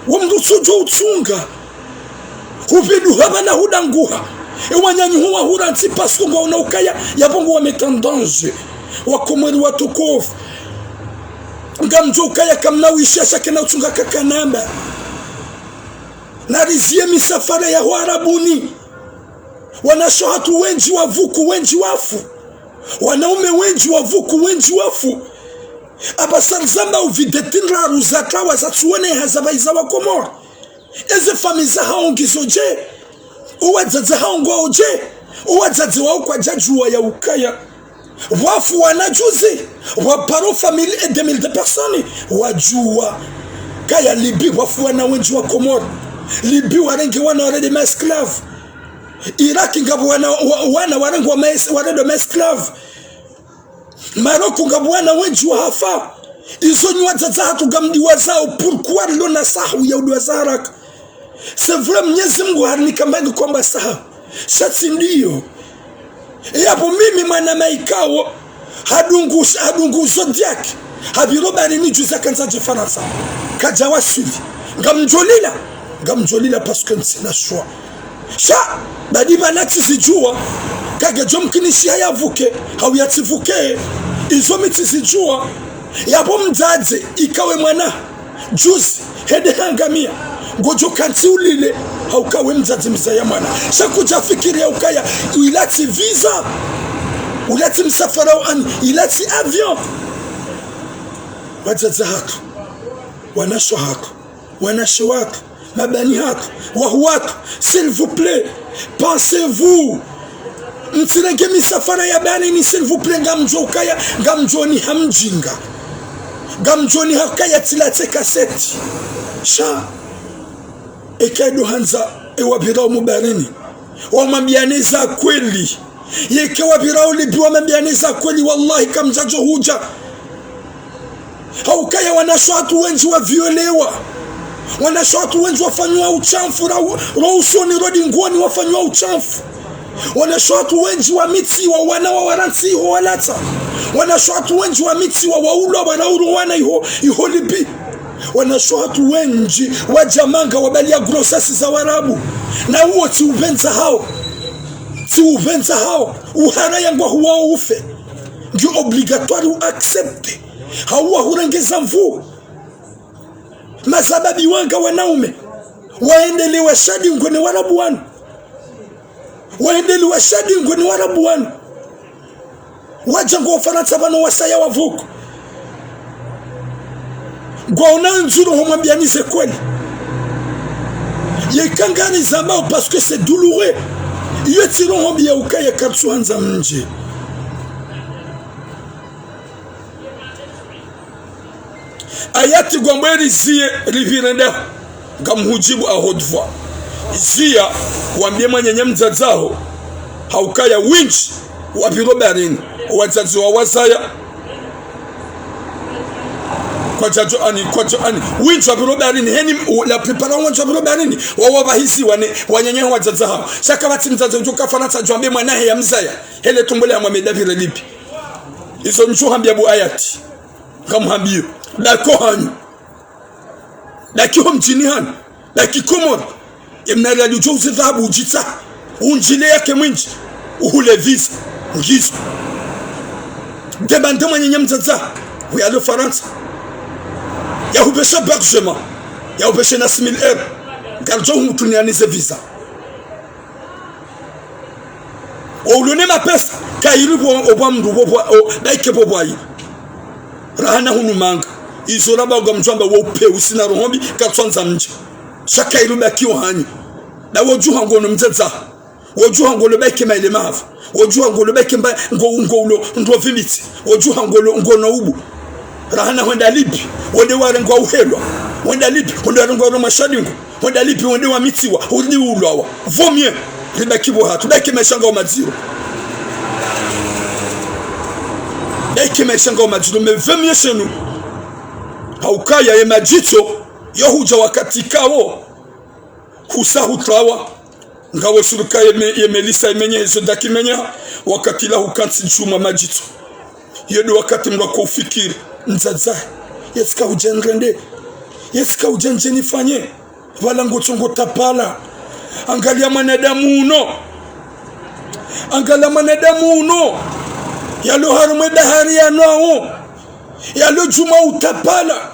Wo mndru utsodjuwa utsunga. Hupviduha pvala hudanguha. E wananyahu wahurantsi parce que ngwaona ukaya, yapvo ngwa mettre en danger. Wakomori watukufu. Ngamdjo ukaya kamna wisha sha kena utsunga kakanamba. Nariziye misafara ya ho Arabuni. Wanashe hatru wendji wavuku, wendji wafu. Wanaume wendji wavuku, wendji wafu. Apvasa rizamba uvideti ndraru za trawa zatsuwone haza pvayiza Wakomori. Eze famiyi zahao ngizo dje? Owadzadze hao ngwao dje? Owadzadze wao kwadjadjuwa ya ukaya. Pvwafu wana juzi, pvwaparo famille et deux mille de personnes, wadjuwa. Kaya Libye, pvwafu wana wendji Wakomori. Libye warenge wana warende ma esclaves. Iraki ngapvo wana, wa-, wana warenge wa ma es-, warende ma esclaves. Maroc ngapvo wana wendji wahafa. Izo nyi wadzadze hatru ngamdiwazao, pourquoi rilo na saha ya udiwaza haraka? C'est vrai, Mnyezi Mungu harinika mbangi kwamba saha. Sha tsi ndiyo. Yapvo mimi mwanama ikao, hadungu, hadungu Zodiac, hapviro baharini juzi hakandza dje Farantsa. Kadjawaswili. Ngamdjolila. Ngamdjolila parce que ntsina choix. Sha, badi pvala tsizidjuwa, kangedjo mkinishiha yavuke, hau yatsivuke, izo mi tsizidjuwa, yapvo mdzadze, ikao we mwana, juzi, hende hangamia, ngodjo kantsi ulile, hauka we mdzadze mzaya mwana. Sha kudjafikiri ya ukaya, ila tsi visa, ula tsi msafara wa ani, ila tsi avion. Wadzadze hatru, wanashe hatru, wanashe watru, mabani hatru, wahu watru, s'il vous plaît, pensez-vous. Mtsirenge misafara ya baharini, s'il vous plaît, ngamdjo ukaya, ngamdjo niha mdjinga. Ngamdjoni haka yatsila tse kaseti. Sha. Eka ndo handza, ewapvira omu bahrini. Wamwambiane za kweli. Yeka wapvira o Libye wamwambiane za kweli, wallahi kamdjadjo hudja. Haukaya wanashe watru wendji waviolewa. Wanashe watru wendji wafanywa ushamfu, ra, ra usoni, ra dingoni wafanywa ushamfu. Wanashe watru wendji wamitsiwa, wana wa Farantsa iho walatsa. Wanashe watru wendji wamitsiwa, waulwa, waraurwa wana iho, iho Libye. Wanashe watru wendji wadja manga wabaliya grossesse za Warabu. Na uwo tsi upvendza hawo. Tsi upvendza hawo. Uhara yangwa huwawo ufe. Ngi obligatoire u accepter. Hauwa hurengeza nvu. Mazababi wanga wanaume. Waendele washadi ngwene Warabu wanu. Waendele washadi ngwene Warabu wanu. Wadja ngo Farantsa pvanu wasaya wavuku. Ngwaona ndziro ho mwambiani ze kweli. Yeka ngari zambao parce que c'est douloureux. Iyo tsi roho mbi ya ukaya kartsuhandza mdje. Ayati ngwambwe riziye ripvire ndaho. Ngamhudjibu à haute voix. Ziya, wambie mwananya mdzadze haho. Haukaya wendji, wapviro bahrini. Wadzadze wa wasaya. Kwadjadjo ani, kwadjo ani. Wendji wapviro bahrini. Heni, la plupart wendji wapviro bahrini. Wawa pvahizi wane, wananya wadzadze haho. Sha kapvatsi mdzadze udjo ka Farantsa djwambe mwanahe ya mzaya. Hele tumbole ya Mohamed apvire Libye. Izo ndjo hambia bo Ayati. Ngamhambio. Dako hanyu. Daki ho mdjini hanyu. Daki Komori. Ye mna riali udjo uze dhahabu udjitsa. Undjile yake mwindji. Uhule visa. Ngizo. Demande mwananya mdzadze. Uyalo Farantsa. Yahupveshe hébergement. Yahupveshe na six mille euros. Ngaridjo humtuniani ze visa. Wo ulone mapesa, kayiri bo, opva mndru bo pvwa, o, baike bo pvwayi. Rahana hunu manga. Izo raba uga mdjwamba wo upve usina roho mbi, kartsuhandza mdje. Sha kayiri baki ohanyu. Da wodjuha ngono mdzadze. Wodjuha ngolo baike maele mahafu. Wodjuha ngolo baike mba, ngo, ngolo, ndo vimitsi. Wodjuha ngolo, ngono ubu. Rahana hwenda Libye. Wende warengwa uhelwa. Wenda Libye. Wende warengwa ro mashadingo. Hwenda Libye wende wamitsiwa, hurudi ulwawa. Vaut mieux. Ribaki bo hatru. Baike maesha ngao madziro. Baike maesha ngao madziro. Mais vaut mieux chez nous. Haukaya ye madjitso, yo hudja wakati kawo. Kusa hutrawa. Ngawe suruka ye me, ye Melissa ye menye, ezo daki menya. Wakati la hukantsi djuma madjitso. Iyo ndo wakati mndru ako ufikiri. Mdzadze. Yesika udja nrende. Yesika udja ndje nifanye. Pvala ngotsongo tapala. Angalia mwanadamu uno. Angalia mwanadamu uno. Yalo harumwa ye dahari ya nwawo. Yalo djuma utapala.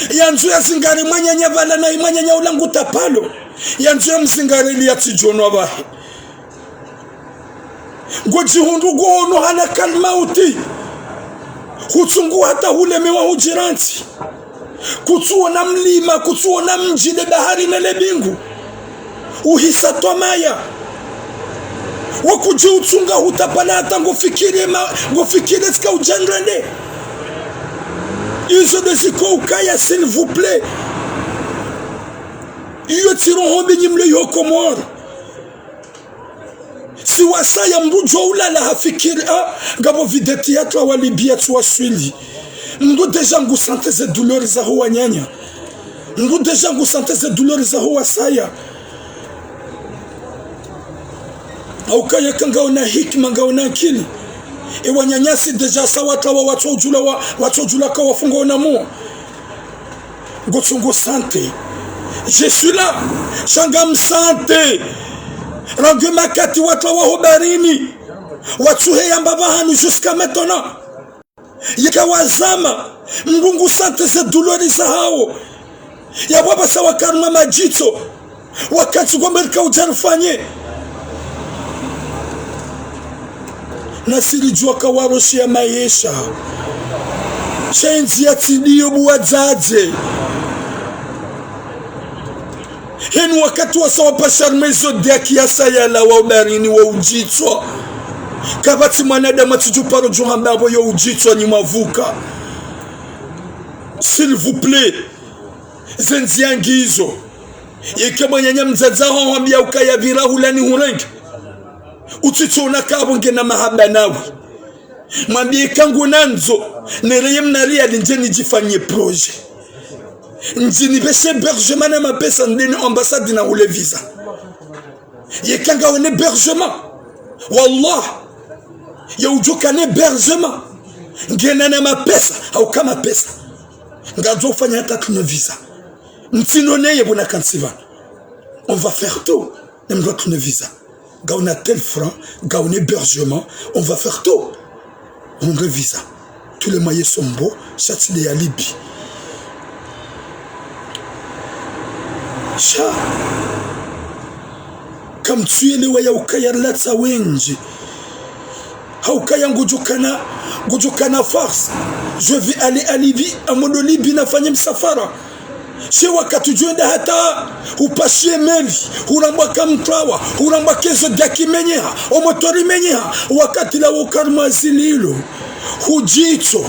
Yandzo yazingare mwananya pvala na mwananya ula ngu tapalo. Yandzo yamzingare ili yatsidjo nwa pvahe. Ngodjihundru ngono hana kalmauti. Hutsungu hata hulemewa hudjirantsi. Kutsuona mlima, kutsuona mdji, le bahari ne le bingu. Uhisa twamaya. Wakudji utsunga hutapala hata ngofikiri ma, ngofikiri tsika udja nrende. Izo nde ziko ukaya, s'il vous plaît. Iyo tsi roho mbi nyi mle yo Komori. Si wasaya mndru djo ulala hafikiri, ah, ngapvo videti yatru wa Libye tsu waswili. Mndru déjà ngu sentir ze douleur zaho wananya. Mndru déjà ngu sentir ze douleur zaho wasaya. Haukaya ka ngaona hikima, ngaona akili. E wananyasi déjà sa watrawa watsodjula wa, watsodjula ka wafunga ona muo. Ngotsongo sentir. Je suis là. Sha ngam sentir. Rangu makati watrawa ho bahrini. Watsuhe yamba pvahanu jusqu'à maintenant. Yeka wazama. Mndru ngu sentir ze douleur zahawo. Yapvo apvasa wakaruma madjitso. Wakati ngwambe rika udja rifanye. Nasi ridjuwa ka waroshe ya maesha. Sha endziya tsi ndiyo bo wadzadze. Henu wakati wasa wapvasha harumwa ezo daki yasa yalawa ho bahrini wo udjitswa. Kapvatsi mwanadamu atsidjo paro djo hamba apvo yo udjitswa nyi mwavuka. S'il vous plaît. Ze ndziya ngizo. Yeka mwananya mdzadze haho hwambia ukaya pvira hula nihurenge, utsitsona kapvo ngena mahaba nawe. Mwambie eka ngunandzo, nereye mna riyali ndje nidjifanyie projet. Ndje nipveshe hébergement na mapesa ndeni ambassade nahule visa. Yeka ngawena hébergement. Wallah. Ye udjo kana hébergement, ngena na mapesa, hauka mapesa, ngadjo ufanya hata tuna visa. Ntsino neye pvo nakantsi pvanu. On va faire tout. Ne mndru atrune visa. Ngawena tel franc, ngawena hébergement, on va faire tout. Hundre visa. Tous les moyens sont bons, sha tsi nde ya Libye. Sha. Kamtsuelewa ya ukaya rilatsa wendji. Haukaya ngudjukana, ngudjukana farce. Je vais aller à Libye, amodo Libye nafanye msafara. She wakati udjo enda hata, hupashiye meli, hurambwa kamtrawa, hurambwa kezo daki menyeha, omotori menyeha, wakati la wokari mwazililo. Hudjitso,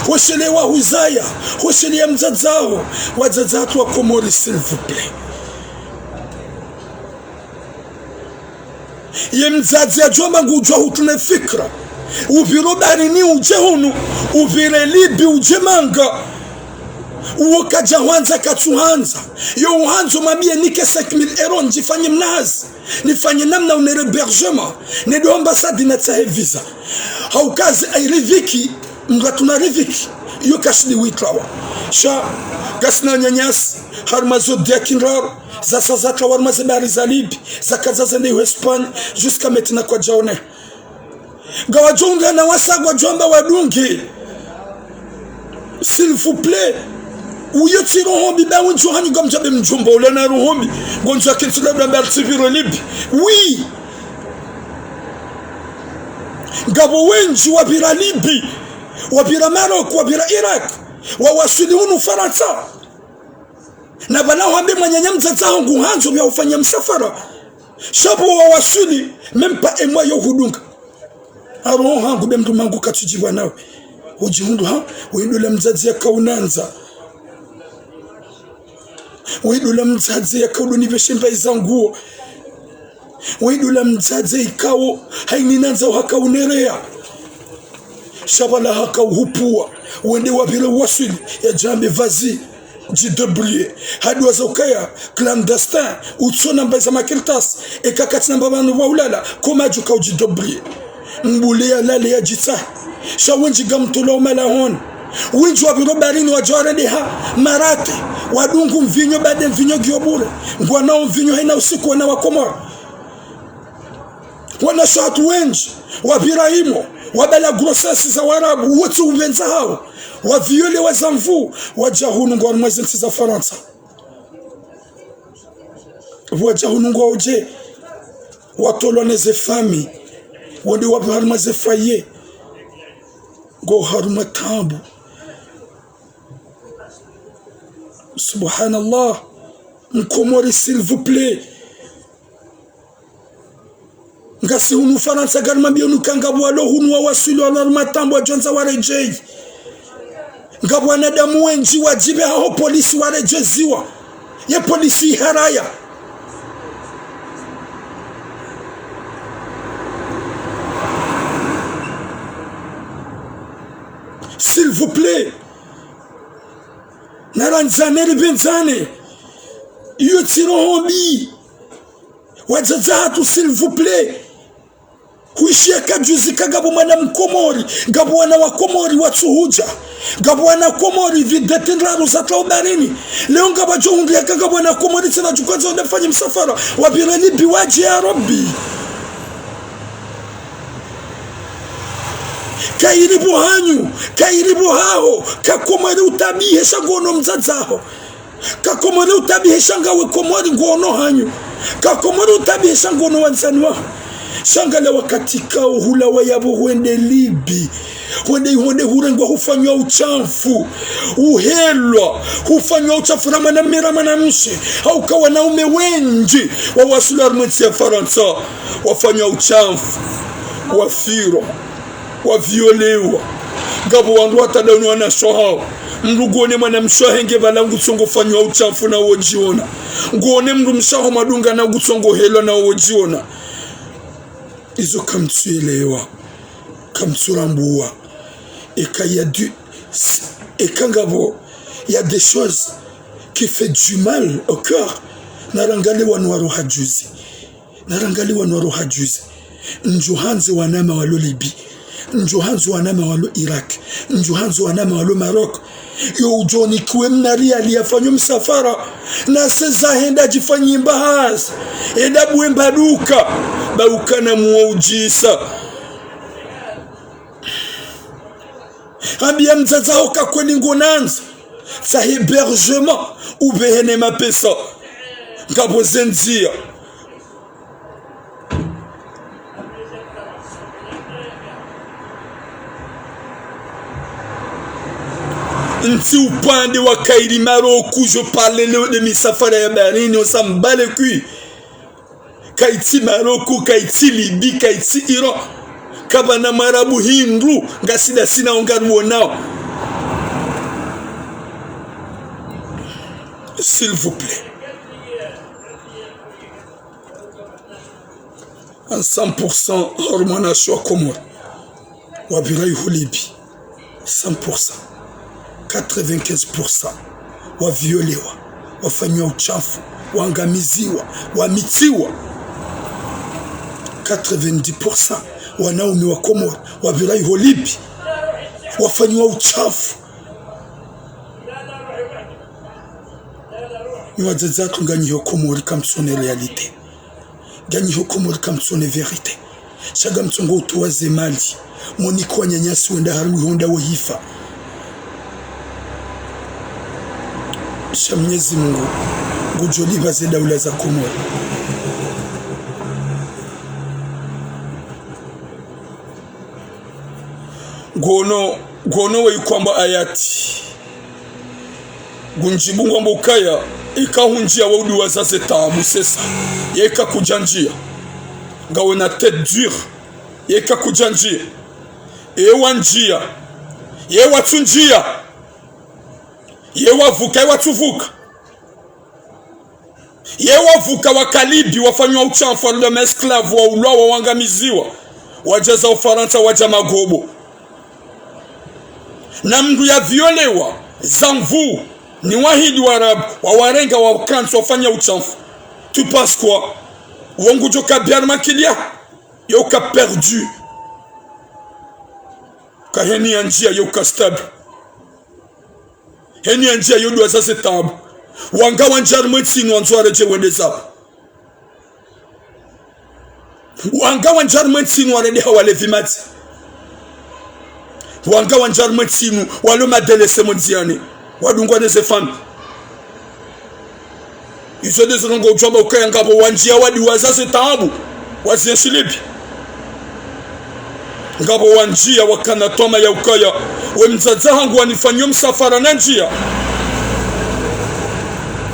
hweshelewa huzaya, hwesheleya mdzadze haho, wadzadze hatru wa Komori, s'il vous plaît. Ye mdzadze yadjwamba ngudjwa hutrune fikra. Upvire baharini udje hunu, upvire Libye udje manga. Uwo kadja hwandza katsuhandza. Yo uhandzo mwambie nike cinq mille euros ndjifanye mna hazi. Nifanye namna unere hébergement. Nende ambassade natsahe visa. Hauka ze airiviki, mndru atruna riviki. Yo kashindi witrawa. Sha, kasina nyanyasi, harumwa zo dia kindraro. Zasa zatrawa harumwa ze bahari za Libye, zakaza zende iho Espagne, jusqu'à maintenant kwadjaone. Ngawadjo undra na wasa ngwadjwamba wadunge. S'il vous plaît. Uyo tsi roho mbi, ba wendji hanyu ngamdjabe mdjomba ula na roho mbi. Ngwandzo akentsi labda mba artsipvire Libye. Oui. Ngapvo wendji wapvira Libye, wapvira Maroc, wapvira Irak, wawaswili hunu Farantsa. Na pvanu hwambe mwananya mdzadze haho nguhandzo pvya ufanya msafara. Sha pvo wawaswili, même pas un mois yo hudunga. Aroho hangu be mndru mangu katsudjipvwa nawe. Udjihundru ha, wendo la mdzadze yakaunandza. Wendo la mdzadze yakaudunipveshe mbayi za nguo. Wendo la mdzadze ikao, hayininandza uhaka unereya. Sha pvala haka uhupvuwa. Wende wapvire waswili, yadjambe vas-y, djidébrouille. Haduwa za ukaya, clandestin, utsona mbayi za makartasi, eka katsina mba pvanu pvwa ulala, koma djuka udjidébrouille. Mbule yalale yadjitsahe. Sha wendji ngamtolwa umalahoni. Wendji wapviro baharini wadja warendeha marate. Wadungu mvinyo bade mvinyo ngiyo bure. Ngwanao mvinyo hayina usiku wana wa Komori. Wanashe hatru wendji. Wapvira himo. Wabala grossesse za Warabu. Wotsi upvendza hawo. Waviolewa za nvu. Wadja hunu ngwao harumwa ze ntsi za Farantsa. Pvwadja hunu ngwao dje, watolwa ne ze famille, wende wapvi harumwa ze foyer, ngwao harumwa taabu. Subhanallah. Mkomori, s'il vous plaît. Ngasi hunu Farantsa, ngarimwambiyoni ukaya ngapvo walo hunu wawaswili walo harumwa taabu wadjwandza waredjeyi. Ngapvo wanadamu wendji wadjipve haho polisi waredjeziwa. Ye polisi iharaya. S'il vous plaît. Narandzane ripvendzane. Iyo tsi roho mbi. Wadzadze hatru, s'il vous plaît. Huishiya kajuzi ka ngapvo mwana Mkomori, ngapvo wana wa Komori watsuhudja, ngapvo wana Komori videti ndraru zatrawa baharini. Leo ngapvadjo hundriya ka ngapvo wana Komori tsena djukwanza wende wafanye msafara, wapvire Libye wadje, ya Rabbi. Kayiri pvo hanyu, kayiri pvo haho, ka Komori utabihe sha ngono mdzadze haho. Ka Komori utabihe sha ngawe Komori ngono hanyu. Ka Komori utabihe sha ngono wandzani waho. Sha ngale wakati kao hulawa yapvo hwende Libye. Hwende, hwende hurengwa hufanywa ushamfu. Uhelwa. Hufanywa ushamfu na mwanamme na mwanamshe. Hauka wanaume wendji wawaswili harumwa entsi ya Farantsa. Wafanywa ushamfu. Wafirwa. Waviolewa. Ngapvo wandru watadanu wanashe hawo. Mndru ngone mwanamshe wahe nge pvala ngutsongo fanywa utshafu na wodjiona. Ngone mndru mshe waho mwadungana ngutsongo helwa na wodjiona. Izo kamtsuelewa. Kamtsurambuwa. Eka ya du, eka ngapvo, y a des choses qui fait du mal au cœur. Narangalie wanu walo hadjuzi. Narangalie wanu walo hadjuzi. Ndjo handze wanama walo Libye. Ndjo handze wanama walo Irak. Ndjo handze wanama walo Maroc. Yo udjo nikiwe mna riali yafanye msafara. Na seza henda djifanyi mbahazi. Henda buwe mba duka. Ba ukana muwa udjisa. Ambiya mdzadze waho ka kweli ngonandza. Tsaha hébergement. Upvehe ne mapesa. Ngapvo ze ndziya. Ntsi upande wa kayiri Maroc, je parle de misafara ya baharini, on s'en bat les couilles. Kayitsi Maroc, kayitsi Libye, kayitsi Iran. Kapvana mwarabu hindru, ngasi ndasi nawo ngariwonao. S'il vous plaît. En cent pour cent, harumwa wanawashe wa Komori wapvira iho Libye. Cent pour cent. Quatre-vingt-quinze pour cent. Waviolewa, wafanywa utshafu, wangamiziwa, wamitsiwa. Quatre-vingt-dix pour cent wanaume wa Komori wapvira iho Libye, wafanywa utshafu. Nyi wadzadze watru nganyi ho Komori kamtsone réalité. Nganyi ho Komori kamtsone vérité. Sha ngamtsongo utowa ze mali. Monike wananyasi wenda harumwa iho nda wohifa. Sha Mnyezi Mungu ngudjo lipva ze daula za Komori. Ngono, ngono weyi kwamba ayati. Ngundjibu ngwamba ukaya, eka hundjiya we uduwaza ze taabu sesa. Yeka kudjandjiya. Ngawe na tête dure. Yeka kudjandjiya. Ewa ndjiya. Ewa tsundjiya. Ewa vuka, ewa tsuvuka. Ye wavuka waka Libye, wafanywa utshafu, walo nda ma esclaves, waulwa, wawangamiziwa, wadja za Ufarantsa, wadja magobo. Na mndru ya violewa, zamvu, ni wahidi Warabu, wawarenga, wakantsi, wafanya utshafu. Tu penses quoi ? Wo ngudjo ka bien maquillé, yo ka perdu. Ka heni ya ndjiya, yo ka stable. Heni ya ndjiya yo duwaza ze taabu. Wanga wandjia harumwa entsi inu wandzo waredjeyi wende zawo. Wanga wandjia harumwa entsi inu warende hawalevi madzi. Wanga wandjia harumwa entsi inu walo madélésés mo ndziani. Wadungwa ne ze fami. Izo ndezo ndrongoo udjo amba ukaya ngapvo wandjia wadiwaza ze taabu, wazienshi Libye. Ngapvo wandjia wakana twama ya ukaya, we mdzadze hangu wanifanyia msafara na ndjia.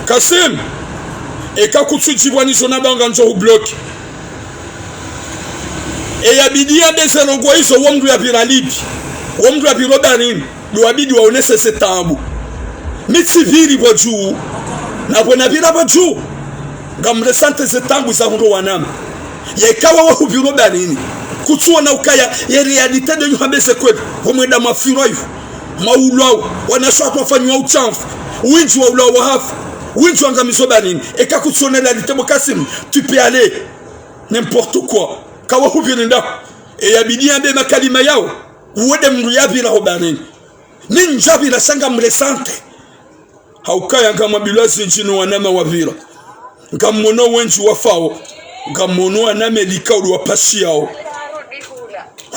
Kasim, eka kutsudjibwa nizo na banga ndjo hubloqué. E yabidi yambe ze ndrongoo izo wo mndru yapvira Libye, wo mndru yapvira baharini. Ndo wabidi waonese ze taabu. Mi tsipviri pvo dju. Na pvo napvira pvo dju. Ngamressenté ze taabu za hundro wanama. Yeka wawe hupvira baharini, kutsuona ukaya ye réalité nde nyi hambe ze kweli. Ho mwenda mwafirwa iho. Mwaulwawo. Wanashe watru wafanywa utshafu. Wendji waulwawo wahafa. Wendji wangamizwa baharini. Eka kutsuona réalité bo Kasim, tu peux aller. N'importe quoi. Kawe hupviri nda. E yabidi yambe makalima yawo. Uwo nde mndru yapvira ho baharini. Mi ndjapvira sha ngamressenté. Haukaya ngamwambilwa zindji no wanama wapvira. Ngamwono wendji wafawo. Ngamwono wanama likao ndo wapashiyawo.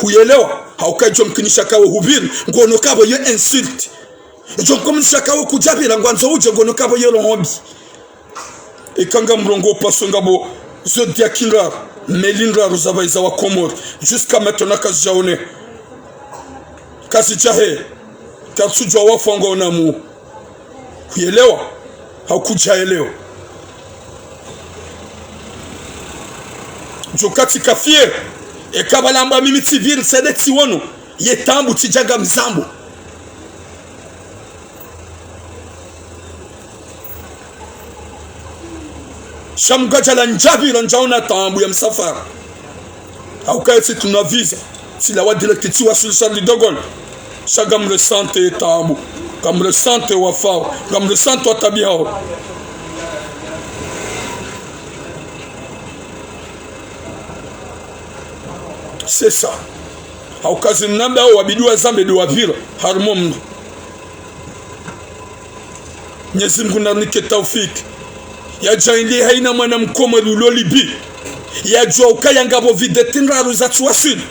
Huyelewa? Haukaya idjo mkinisha kawe hupviri. Ngono kapvo yo insulte. Idjo mkinisha kawe kudjapvira ngwandzo udje ngono kapvo yo roho mbi. Eka ngamrongoo paso ngapvo zo diaki ndraru, meli ndraru zapvahiza wa Komori. Jusqu'à maintenant kazidjaone. Kazidjahe. Katsudjuwa wafu ngwao na mu. Huyelewa? Haukudjaelewa. Djo kati kafiye. Eka pvala amba mimi tsipviri, sede tsiono. Ye taabu tsidja ngamzambo. Kamkadjala ndjapvira ndjaona taabu ya msafara. Hauka esi tsina visa. Tsilawa direct tsiwaswili Charles de Gaulle. Sha ngamressentir taabu. Ngamressentir wafao. Ngamressentir watabihao. C'est ça. Hauka zinamba wabidi wazambe ndo wapvira. Harumwa mndru. Mnyezi Mngu narinike taufiki. Yadjaanlie haina mwana mkomori ulo Libye yadjuwa ukaya ngapvo vedette ndraru zatsiwaswili.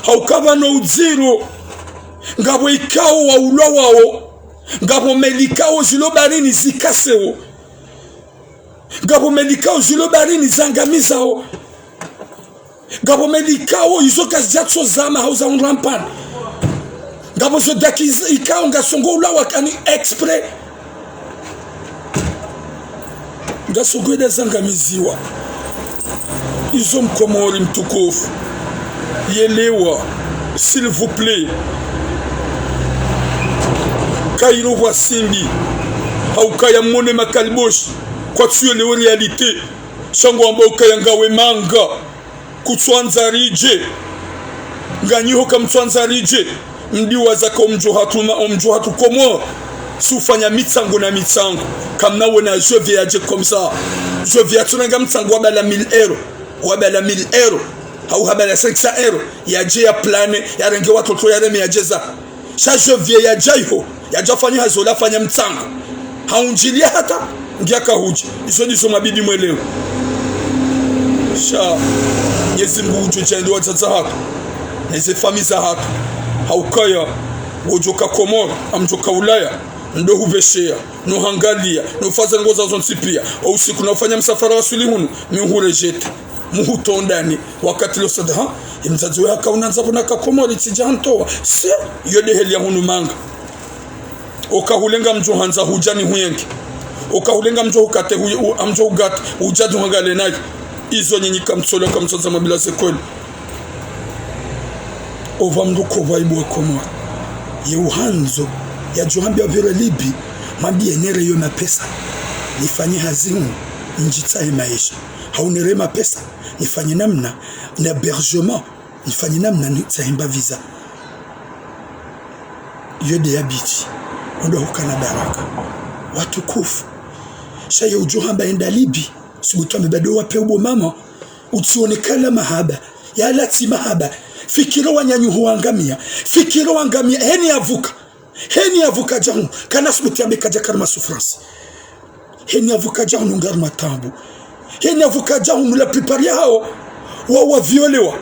Hauka pvanu udziro, ngapvo ikao waulwao, ngapvo meli ikao zilo baharini zikasao, ngapvo meli ikao zilo baharini zangamizao. Ngapvo meli ikao izo kazidjatso zama hau zahundra mpani. Ngapvo zo daki iz-, ikao ngazo ngoulwawa kani exprès. Ngazo ngoenda zangamiziwa. Izo mkomori mtukufu. Yelewa, s'il vous plaît. Kayiro pvwa simbi. Hauka ya mone makaliboshi. Kwatsu yelewa réalité. Sha ngwamba ukaya ngawe manga. Kutsuandza ridje. Nganyi ho kamtsuandza ridje. Mdiwaza ka omdji hatru ma-, omdji hatru Komori. Si ufanya mitsango na mitsango. Kamna wona Janvier yadje comme ça. Janvier yatsunanga mtsango wabala mille euros. Wabala mille euros. Hau habala cinq cents euros. Yadje ya plane, yarenge watoto yareme yadjeza. Sha Janvier yadja iho, yadja fanya hazi ola fanya mtsango. Haundjilia hata, ngiya kahudji. Izo ndizo mabidi mwelewe. Sha, Mnyezi Mngu udjo djaanlie wadzadze hatru, neze famiyi zahatru. Haukaya, wodjoka Komori, amdjoka Ulaya, ndo hupveshea, no hangalia, no fanya ngoza zontsi pia. O usiku na ufanya msafara waswili hunu, mi uhurejete, muhutondani, wakati lo sada, ha? Ye mdzadze we haka unandza pvuna ka Komori tsidja hantowa. Se, yo nde heli ya hunu manga. Oka hulenga mdjo handza hudja ni huyenge. Oka hulenga mdjo hukate hu-, hu-, amdjo hugate, hudja dju hangale nayi. Izo nyinyi kamtsolo, kamtsondza mabila ze kweli. Opva mndru kopva ibu wa Komori. Ye uhandzo, yadjo hambia pvira Libye, mwambie nere yo mapesa. Nifanye hazi hunu, ndjitsahe maesha. Hau nere mapesa, nifanye namna, na hébergement, nifanye namna nitsahe mba visa. Yo nde ya biti, ndo hukana baraka. Watukufu. Sha ye udjo hamba enda Libye, subutu ambe bado wape ubo mama, utsionekana mahaba, yala tsi mahaba. Fikira wananyahu wangamia, fikira wangamia, heni yavuka. Heni yavuka dja hunu, kana subutu yambe kadja harumwa souffrance. Heni yavuka dja hunu ngarumwa taabu. Heni yavuka dja hunu la plupart yahao wa, wa violewa.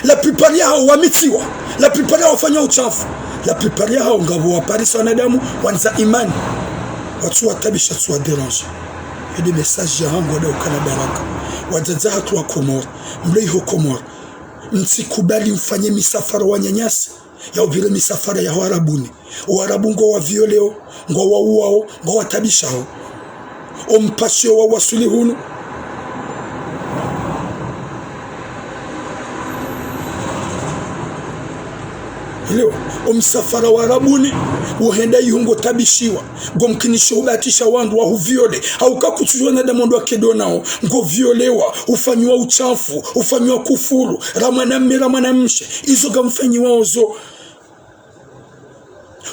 La plupart yahao wa mitiwa. La plupart yahao wafanya uchafu. La plupart yahao ngapvo waparisa wanadamu, wandza imani. Watsu watabisha, tsu wa déranger. Yo nde message yahangu wada ukana baraka. Wadzadze hatru wa Komori. Mle iho Komori. Mtsikubali mfanye misafara wananyasi. Ya upvire misafara ya Uarabuni. Uarabu ngo wa violeo, ngo wa uwao, ngo wa tabishao. Ompashe wa waswili hunu. Leo, omsafara wa Arabuni, uhenda iho ngo tabishiwa. Ngo mkinisho ubatisha wandru wa huviole. Hauka kutsujua na damondo wa kedo nao. Ngo violewa, ufanyiwa uchafu, ufanyiwa kufuru. Ra mwanamme, ra mwanamshe. Izo ngamfanyiwa ozo.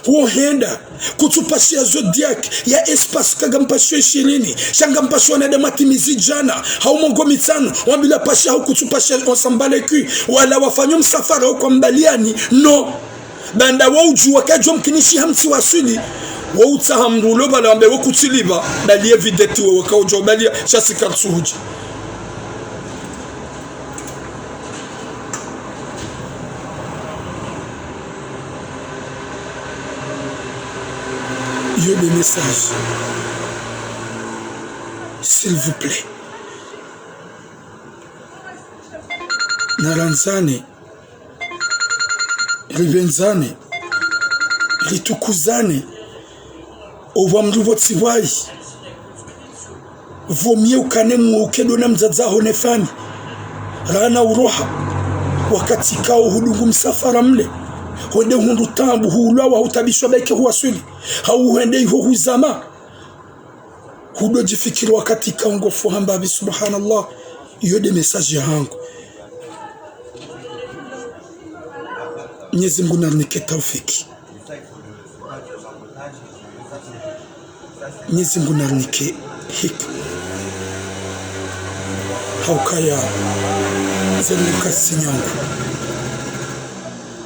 Wo henda, kutsupashia Zodiac ya espace ka ngampashio ishirini, sha ngampashio wanadamu watimizi djana, hau mengo mitsanu, wambila pashia hau kutsupashia, on s'en bat les couilles, wala wafanyao msafara hau kwa mbaliani, no. Banda wa udjua kadjo mkinishi hamtsi waswili, wa utsaha mndru ulo bala wambe we kutsiliba, bali ye vedette wewe kaudjo balia, sha si kartsuhudji. Yo nde message. S'il vous plaît. Narandzane. Ripvendzane. Ritukuzane. Opvwa mndru pvo tsi pvwayi. Vaut mieux ukane mwe ukedo na mdzadze aho ne fami. Rana uroha. Wakati kao hudungu msafara mle. Hwende hundru taabu, huulwawa, hutabishwa baike huwaswili. Hau hwende iho huzama. Udo djifikiri wakati kaungo fo hamba pvi, subhanallah. Iyo nde message yahangu. Mnyezi Mngu narinike taufiki. Mnyezi Mngu narinike hikma. Haukaya zenu kasi nyangu.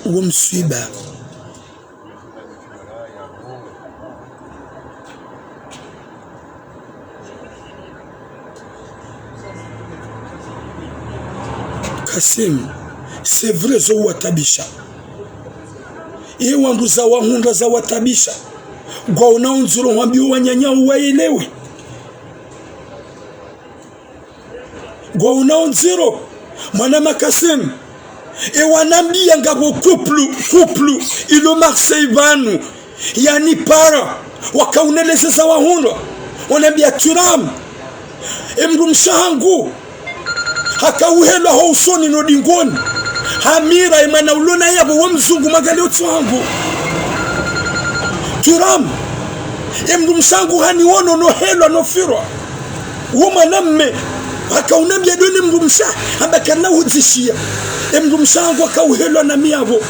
Uwo mswiba. Kasim, c'est vrai zo watabisha. Ye wandru za wahundra za watabisha. Ngwaonao ndziro hwambiwa wananya waelewe. Ngwaonao ndziro, mwana Makasem. E wanambia ngapvo couple, couple, ilo Marseille pvanu. Yani para, wakauneleze za wahundra. Wanambia Thuram. E mdrumshe hangu. Hakauhelwa ho usoni no dingoni. Hamira e mwana ulona yapvo wa mzungu magali otsi hangu. Thuram. E mdrumshe hangu haniwono no helwa no firwa. Wo mwanamme, hakaunambia dole mdrumshe, hamba kana hudzishia. E mdrumshe hangu hakauhelwa na mi yapvo.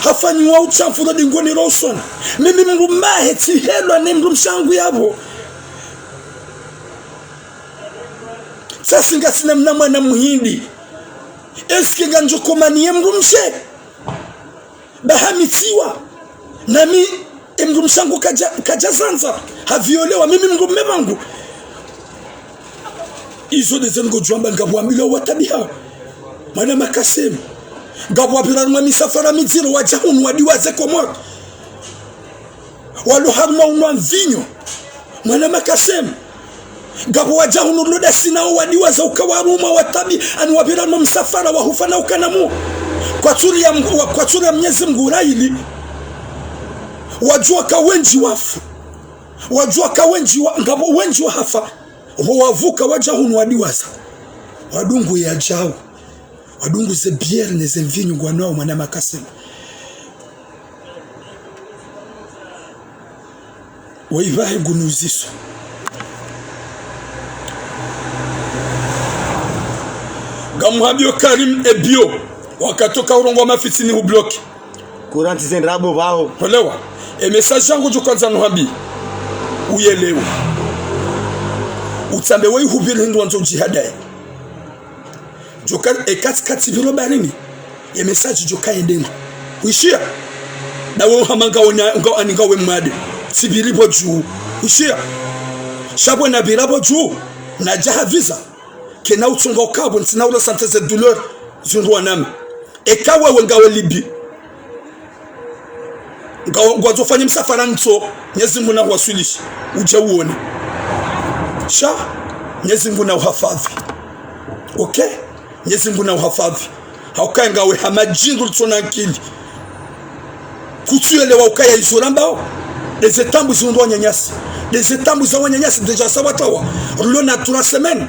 Hafanyiwa utshafu ro dingoni ro usoni. Mimi mdrumme he tsihelwa ne mdrumshe hangu yapvo. Sasi ngasina mna mwana muhindi. Est-ce que nganjo komaniye mdrumshe? Ba hamitsiwa. Nami, e mdrumshe hangu kadja, kadja zandza. Haviolewa, mimi mdrumme pvangu. Izo ndeze ngodjo amba ngapvo wambilwa watabiha. Mwana Makasem. Ngapvo wapvira harumwa misafara midziro wadja hunu wadiwaze Komori. Walo harumwa unwa mvinyo. Mwana Makasem. Ngapvo wadja hunu loda sinao wadiwaza uka warumwa watabi, ani wapvira harumwa msafara wahufa na ukana mu. Kwatsuri ya Mngu, wa, kwatsuri ya Mnyezi Mngu uraili. Wadjuwa ka wendji wafu. Wadjuwa ka wendji wa, ngapvo wendji wahafa. Pvo wavuka wadja hunu wadiwaza. Wadungu ya djau. Wadungu ze bière ne ze mvinyo ngwanwao mwana Makasem. Waipvahe ngunuziso. Ngamhambio Karim Ebio. Wakatoka urongoa mafitsi ni hubloki. Kuranti ze ndrabo pvaho. Olewa. E message yangu djo kandza nuhambi. Uyelewe. Utsambe weyi hupviri hindru wandzo udjihadaye. Djoka, e kati kati pviro barini. Ye message djoka yende ndro. Wishiya. Dawe uhama ngawe na, ngawe ani ngawe mwade. Tsipviri pvo dju. Wishiya. Sha pvo napvira pvo dju. Nadja ha visa. Kena utsonga ukapvo, ntsina ula sentir ze douleur. Zindru wanami. Eka wewe ngawe Libye. Nga, ngwandzo fanye msafara ntso, Mnyezi Mngu nahuwaswilishe, udje uone. Sha, Mnyezi Mngu nahuhafadhwi. Ok? Mnyezi Mngu nahuhafadhwi. Haukaya ngawe hama djindru litsona akili. Kutsuyelewa ukaya izo rambao. Ndeze taabu zihundrwa wananyasi. Ndeze taabu za wananyasi, ndedja sa watawa. Rilo na trois semaines.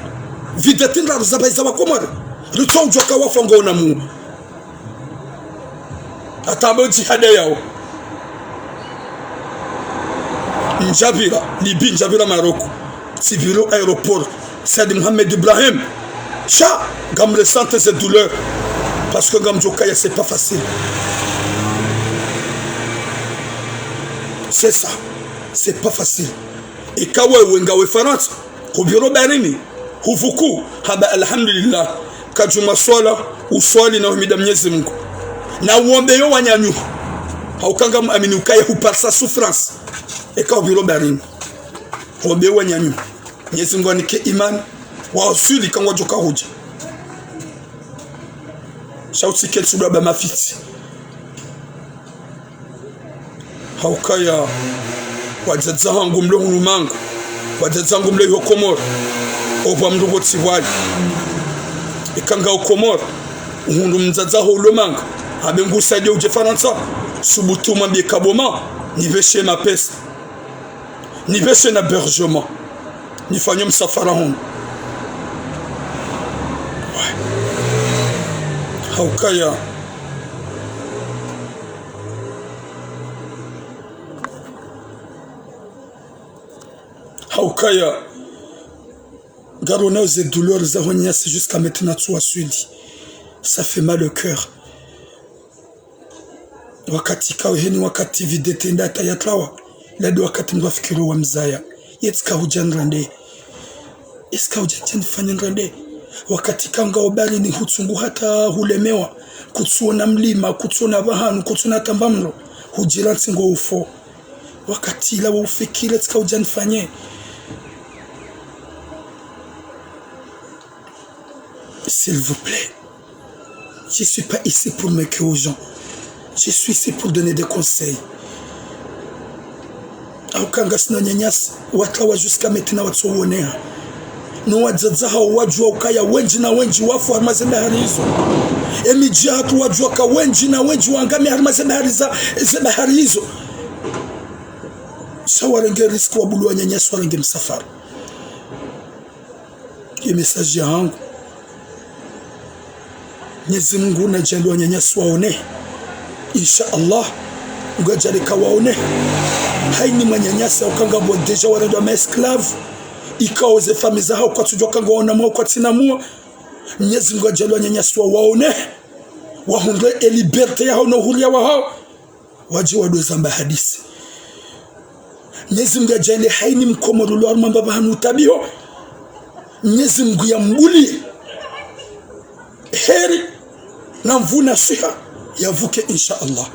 Vidéo ndraru za bayi za Wakomori. Ritso udjuwa ka wafa ngwaona mu. Hata amba udjihada yawo. Ndjapvira, Libye, ndjapvira Maroc. Tsipviri aéroport. Said Mohamed Ibrahim. Sha, ngam ressentir ze douleur. Parce que ngamdjo kaya, c'est pas facile. C'est ça. C'est pas facile. Eka wewe ngawe Farantsa, hupviro barini, huvuku, hamba alhamdulillah, kadjuma swala, uswali na uhimida Mnyezi Mngu. Na uombe yo wananyahu. Hauka ngamuamini ukaya huparisa souffrance. Eka hupviro barini. Uombe wananyahu. Mnyezi Mngu anike imani. Waswili ka ngwadjoka hudja. Sha utsike ntsudu aba mafitsi. Haukaya, wadzadze hangu mlo hunu mangu, wadzadze hangu mlo iho Komori, opvwa mndru pvo tsi pvwayi. Eka ngawe Komori, uhundru mdzadze haho ulo mangu, hambe ngusaidie udje Farantsa, subutu umwambie Kaboma, nipveshe mapesa. Nipveshe na hébergement. Nifanye msafara hunu. Haukaya. Haukaya. Ngarionao ze douleur za wananyasi jusqu'à maintenant tsi waswili. Ça fait mal au cœur. Wakati ikao heni wakati vedette nda hata yatrawa. Ladi wakati mdru afikiri wa mzaya. Yetsi ka hudja nrende. Yetsi ka hudja ndje nifanye nrende. Wakati ikao ngawe baharini hutsungu hata hulemewa. Kutsuona mlima, kutsuona pvahanu, kutsuona hata mba mdru. Hudjira ntsi ngo ufo. Wakati ula wo ufikiri yetsi ka hudja nifanye. S'il vous plaît, je suis pas ici pour moquer aux gens. Je suis ici pour donner des conseils. Hauka ngasina wananyasi, watrawa jusqu'à maintenant watsowoneha. No wadzadze hao wadjua ukaya wendji na wendji wafu harumwa ze bahari izo. Emidji yahatru wadjua ka wendji na wendji wangamia harumwa ze bahari za, ze bahari izo. Sha warenge risque wabulwa wananyasi warenge msafara. Ye message yahangu. Mnyezi Mungu nadjaanlie wananyasi waone. Insha Allah. Ngu yadjaanlie ka waone. Haina mwananyasi hauka ngapvo déjà warendwa ma esclaves. Ikao ze famille zahao kwatsudjua ka ngwaona mwa kwatsina mwa. Mnyezi Mungu nadjaanlie wananyasi wa waone. Wahundre e liberté yahao no uhuriya wahao. Wadje wadoweza mba hadisi. Mnyezi Mungu nadjaanlie haina mkomori ulo harumwa mbapvi pvahanu utabiho. Mnyezi Mungu yambulie heri na nvuu na swiha yavuke, insha Allah.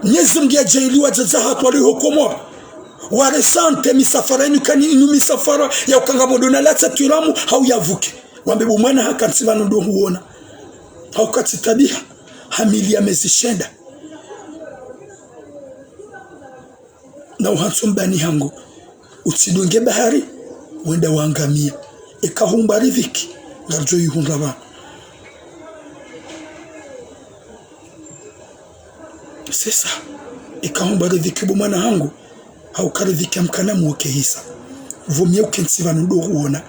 Mnyezi Mungu nadjaanlie wadzadze hatru waliho Komori. Waresante misafara inu kani inu misafara ya uka ngapvo ndo na latsa twiramu hau yavuke. Wambe bo mwana haka ntsi pvanu ndo huona. Hauka tsitabiha. Hamili ya mezi shenda. Na uhantso mbani hangu, utsidunge bahari, wenda wangamia. Eka humbwa riziki, ngaridjo ihundra pvanu. C'est ça. Eka humbwa riziki bo mwana hangu, hauka riziki ya mkana mwoke hisa. Vaut mieux uke ntsi pvanu ndo huona.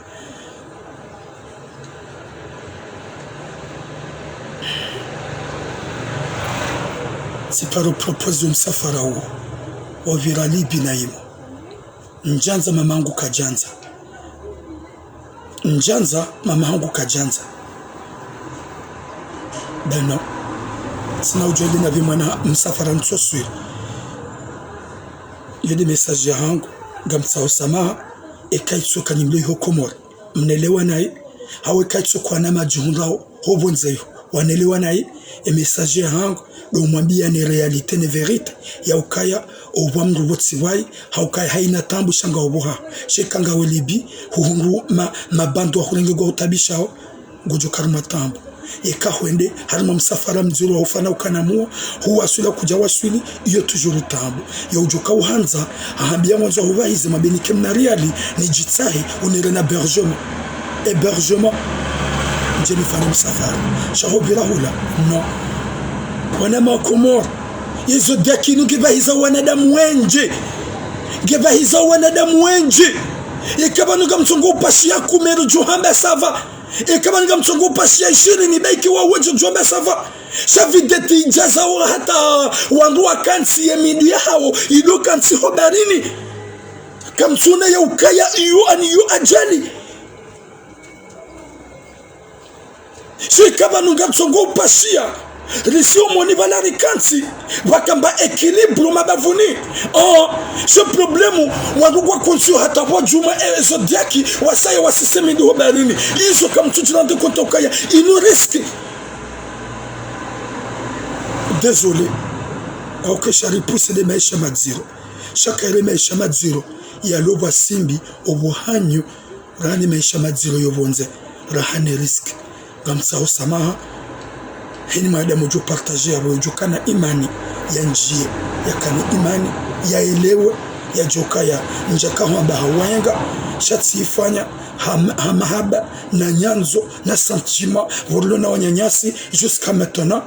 Tsiparo proposer msafara uwo wapvira Libye na imo. Ndjandza, mama hangu kadjandza. Ndjandza, mama hangu kadjandza. Beno. Tsina udjo ende na pvi mwana msafara ntsoswili. Yo nde message yahangu. Ngamtsaho samaha. Eka itsoka nimlo iho Komori. Mnelewa nayi, hawu eka itso kwana madjihundrao, ho pvondze yo, wanelewa nayi, e message yahangu, ndo mwambia ne réalité ne vérité, ya ukaya, opvwa mndru pvo tsi pvwayi, ha ukaya haina taabu sha ngawe pvo ha, sha eka ngawe Libye, huhundru ma, mabandwa hurenge ngwa hutabishao, ngudjo ka harumwa taabu. Eka hwende, harumwa msafara mdziro wa ufana ukana muo, huwaswili kudja waswili, iyo toujours taabu. Yo udjo ka uhandza, ahambia ngwandzo hupvahize mabeni ke mna riali, nidjitsahe, unire na hébergement. Hébergement. Ndje nifanye msafara. Sha ho pvira hula. Non. Wanama wa Komori. Ye Zodiak inu ngipvahiza wanadamu wendji. Ngipvahiza wanadamu wendji. Eka pvanu ngamtsongo upashia kume ridjo hamba ça va. Eka pvanu ngamtsongo upashia ishirini, baike wa wendji ridjo hamba ça va. Sha vedette idjaza wo hata wandru wakantsi ye mindru yahawo, ido kantsi ho baharini. Kamtsuna ya ukaya iyo ani iyo ajali. Sha eka pvanu ngamtsongo upashia. Risi omoni pvala rikantsi, pvakamba équilibre mabavuni. Oh, ce problème, wandru ngwa kontsi hata pvo djuma, eh, Zodiak, wasaya wasise mindru ho baharini. Izo kamtsudjirendre compte ukaya, inu risque. Désolé. Hauka sha ripvuse nde maesha madziro. Sha eka yele maesha madziro, yalo pvwa simbi, opvo hanyu, raha ne maesha madziro yo pvondze, raha ne risque. Ngamtsaho samaha, heni mwanadamu udjo partager yapvo udjo kana imani, yandjiye, yakane imani, yaelewe, yadjo kaya, ndjaka hwamba hawayenga, sha tsifanya, ha, ha mahaba, na nyandzo, na sentiment, pvo rilo na wananyasi, jusqu'à maintenant,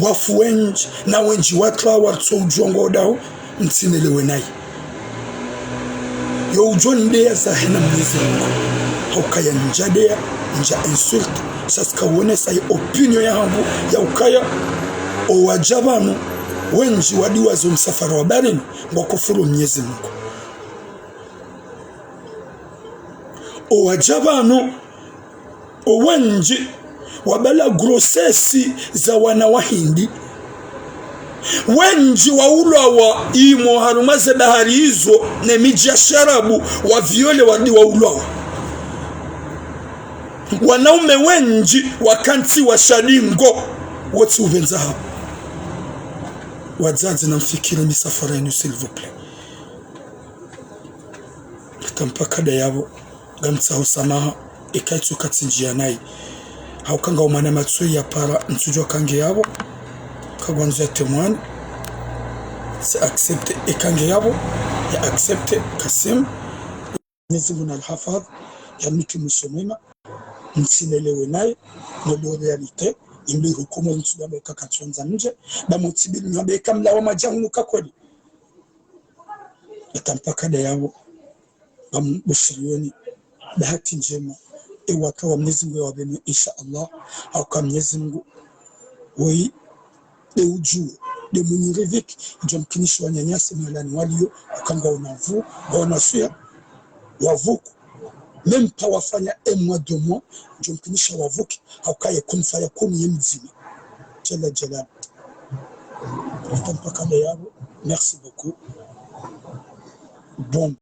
wafu wendji, na wendji watru waritso udjuwa ngwao daho, ntsinelewe nayi. Yo udjo ndeya zahe na Mnyezi Mungu. Ha ukaya ndja deya, ndja insulte. Sha tsika wonesa ye opinion yahangu, ya ukaya, owadja pvanu, wendji wadiwazo msafara wa baharini, ngwa kufuru Mnyezi Mungu. Owadja pvanu, owendji wabala grossesse za wana wa Hindi. Wendji waulwawa imo harumwa ze bahari izo ne midji ya sharabu, wa viole wadi waulwawa. Wanaume wendji wakantsi wa shadingo, wotsi upvendza hapvo. Wadzadze namfikiri misafara yinu, s'il vous plaît. Hata mpaka ndayapvo, ngamtsaho samaha, eka itsoka tsindjiya nayi. Hauka ngawo mwana matso ya para, ntsudjuwa eka nge yapvo, kagwandzo ya témoigner, c'est accepté, eka nge yapvo, ya accepté, Kassim. Mwenyezi Mungu nalihafadhwi, yamnike mwiso mwema, mtsilelewe naye, nolio réalité, imbi hukumu mtsu bambe eka katsondza mdje, ba mtsibili nyambe eka mlawa madjahunu ka kweli. Hata mpaka ndayapvo, ngambushiriyoni bahati ndjema, ewaka wa Mwenyezi Mungu yawapveni, insha Allah, hauka Mwenyezi Mungu, woyi, nde udjuwo, nde mwenyi riziki, idjo mkinisha wananyasi mahalani waliyo, hauka ngwaona nvuu, ngwaona suya, wavuku. Même pas wafanya un mois, deux mois, idjo mkinisha wavuki, hauka ye kun fayakun ye mdzima. Jalla Jalal. Hata mpaka ndayapvo, merci beaucoup. Bon.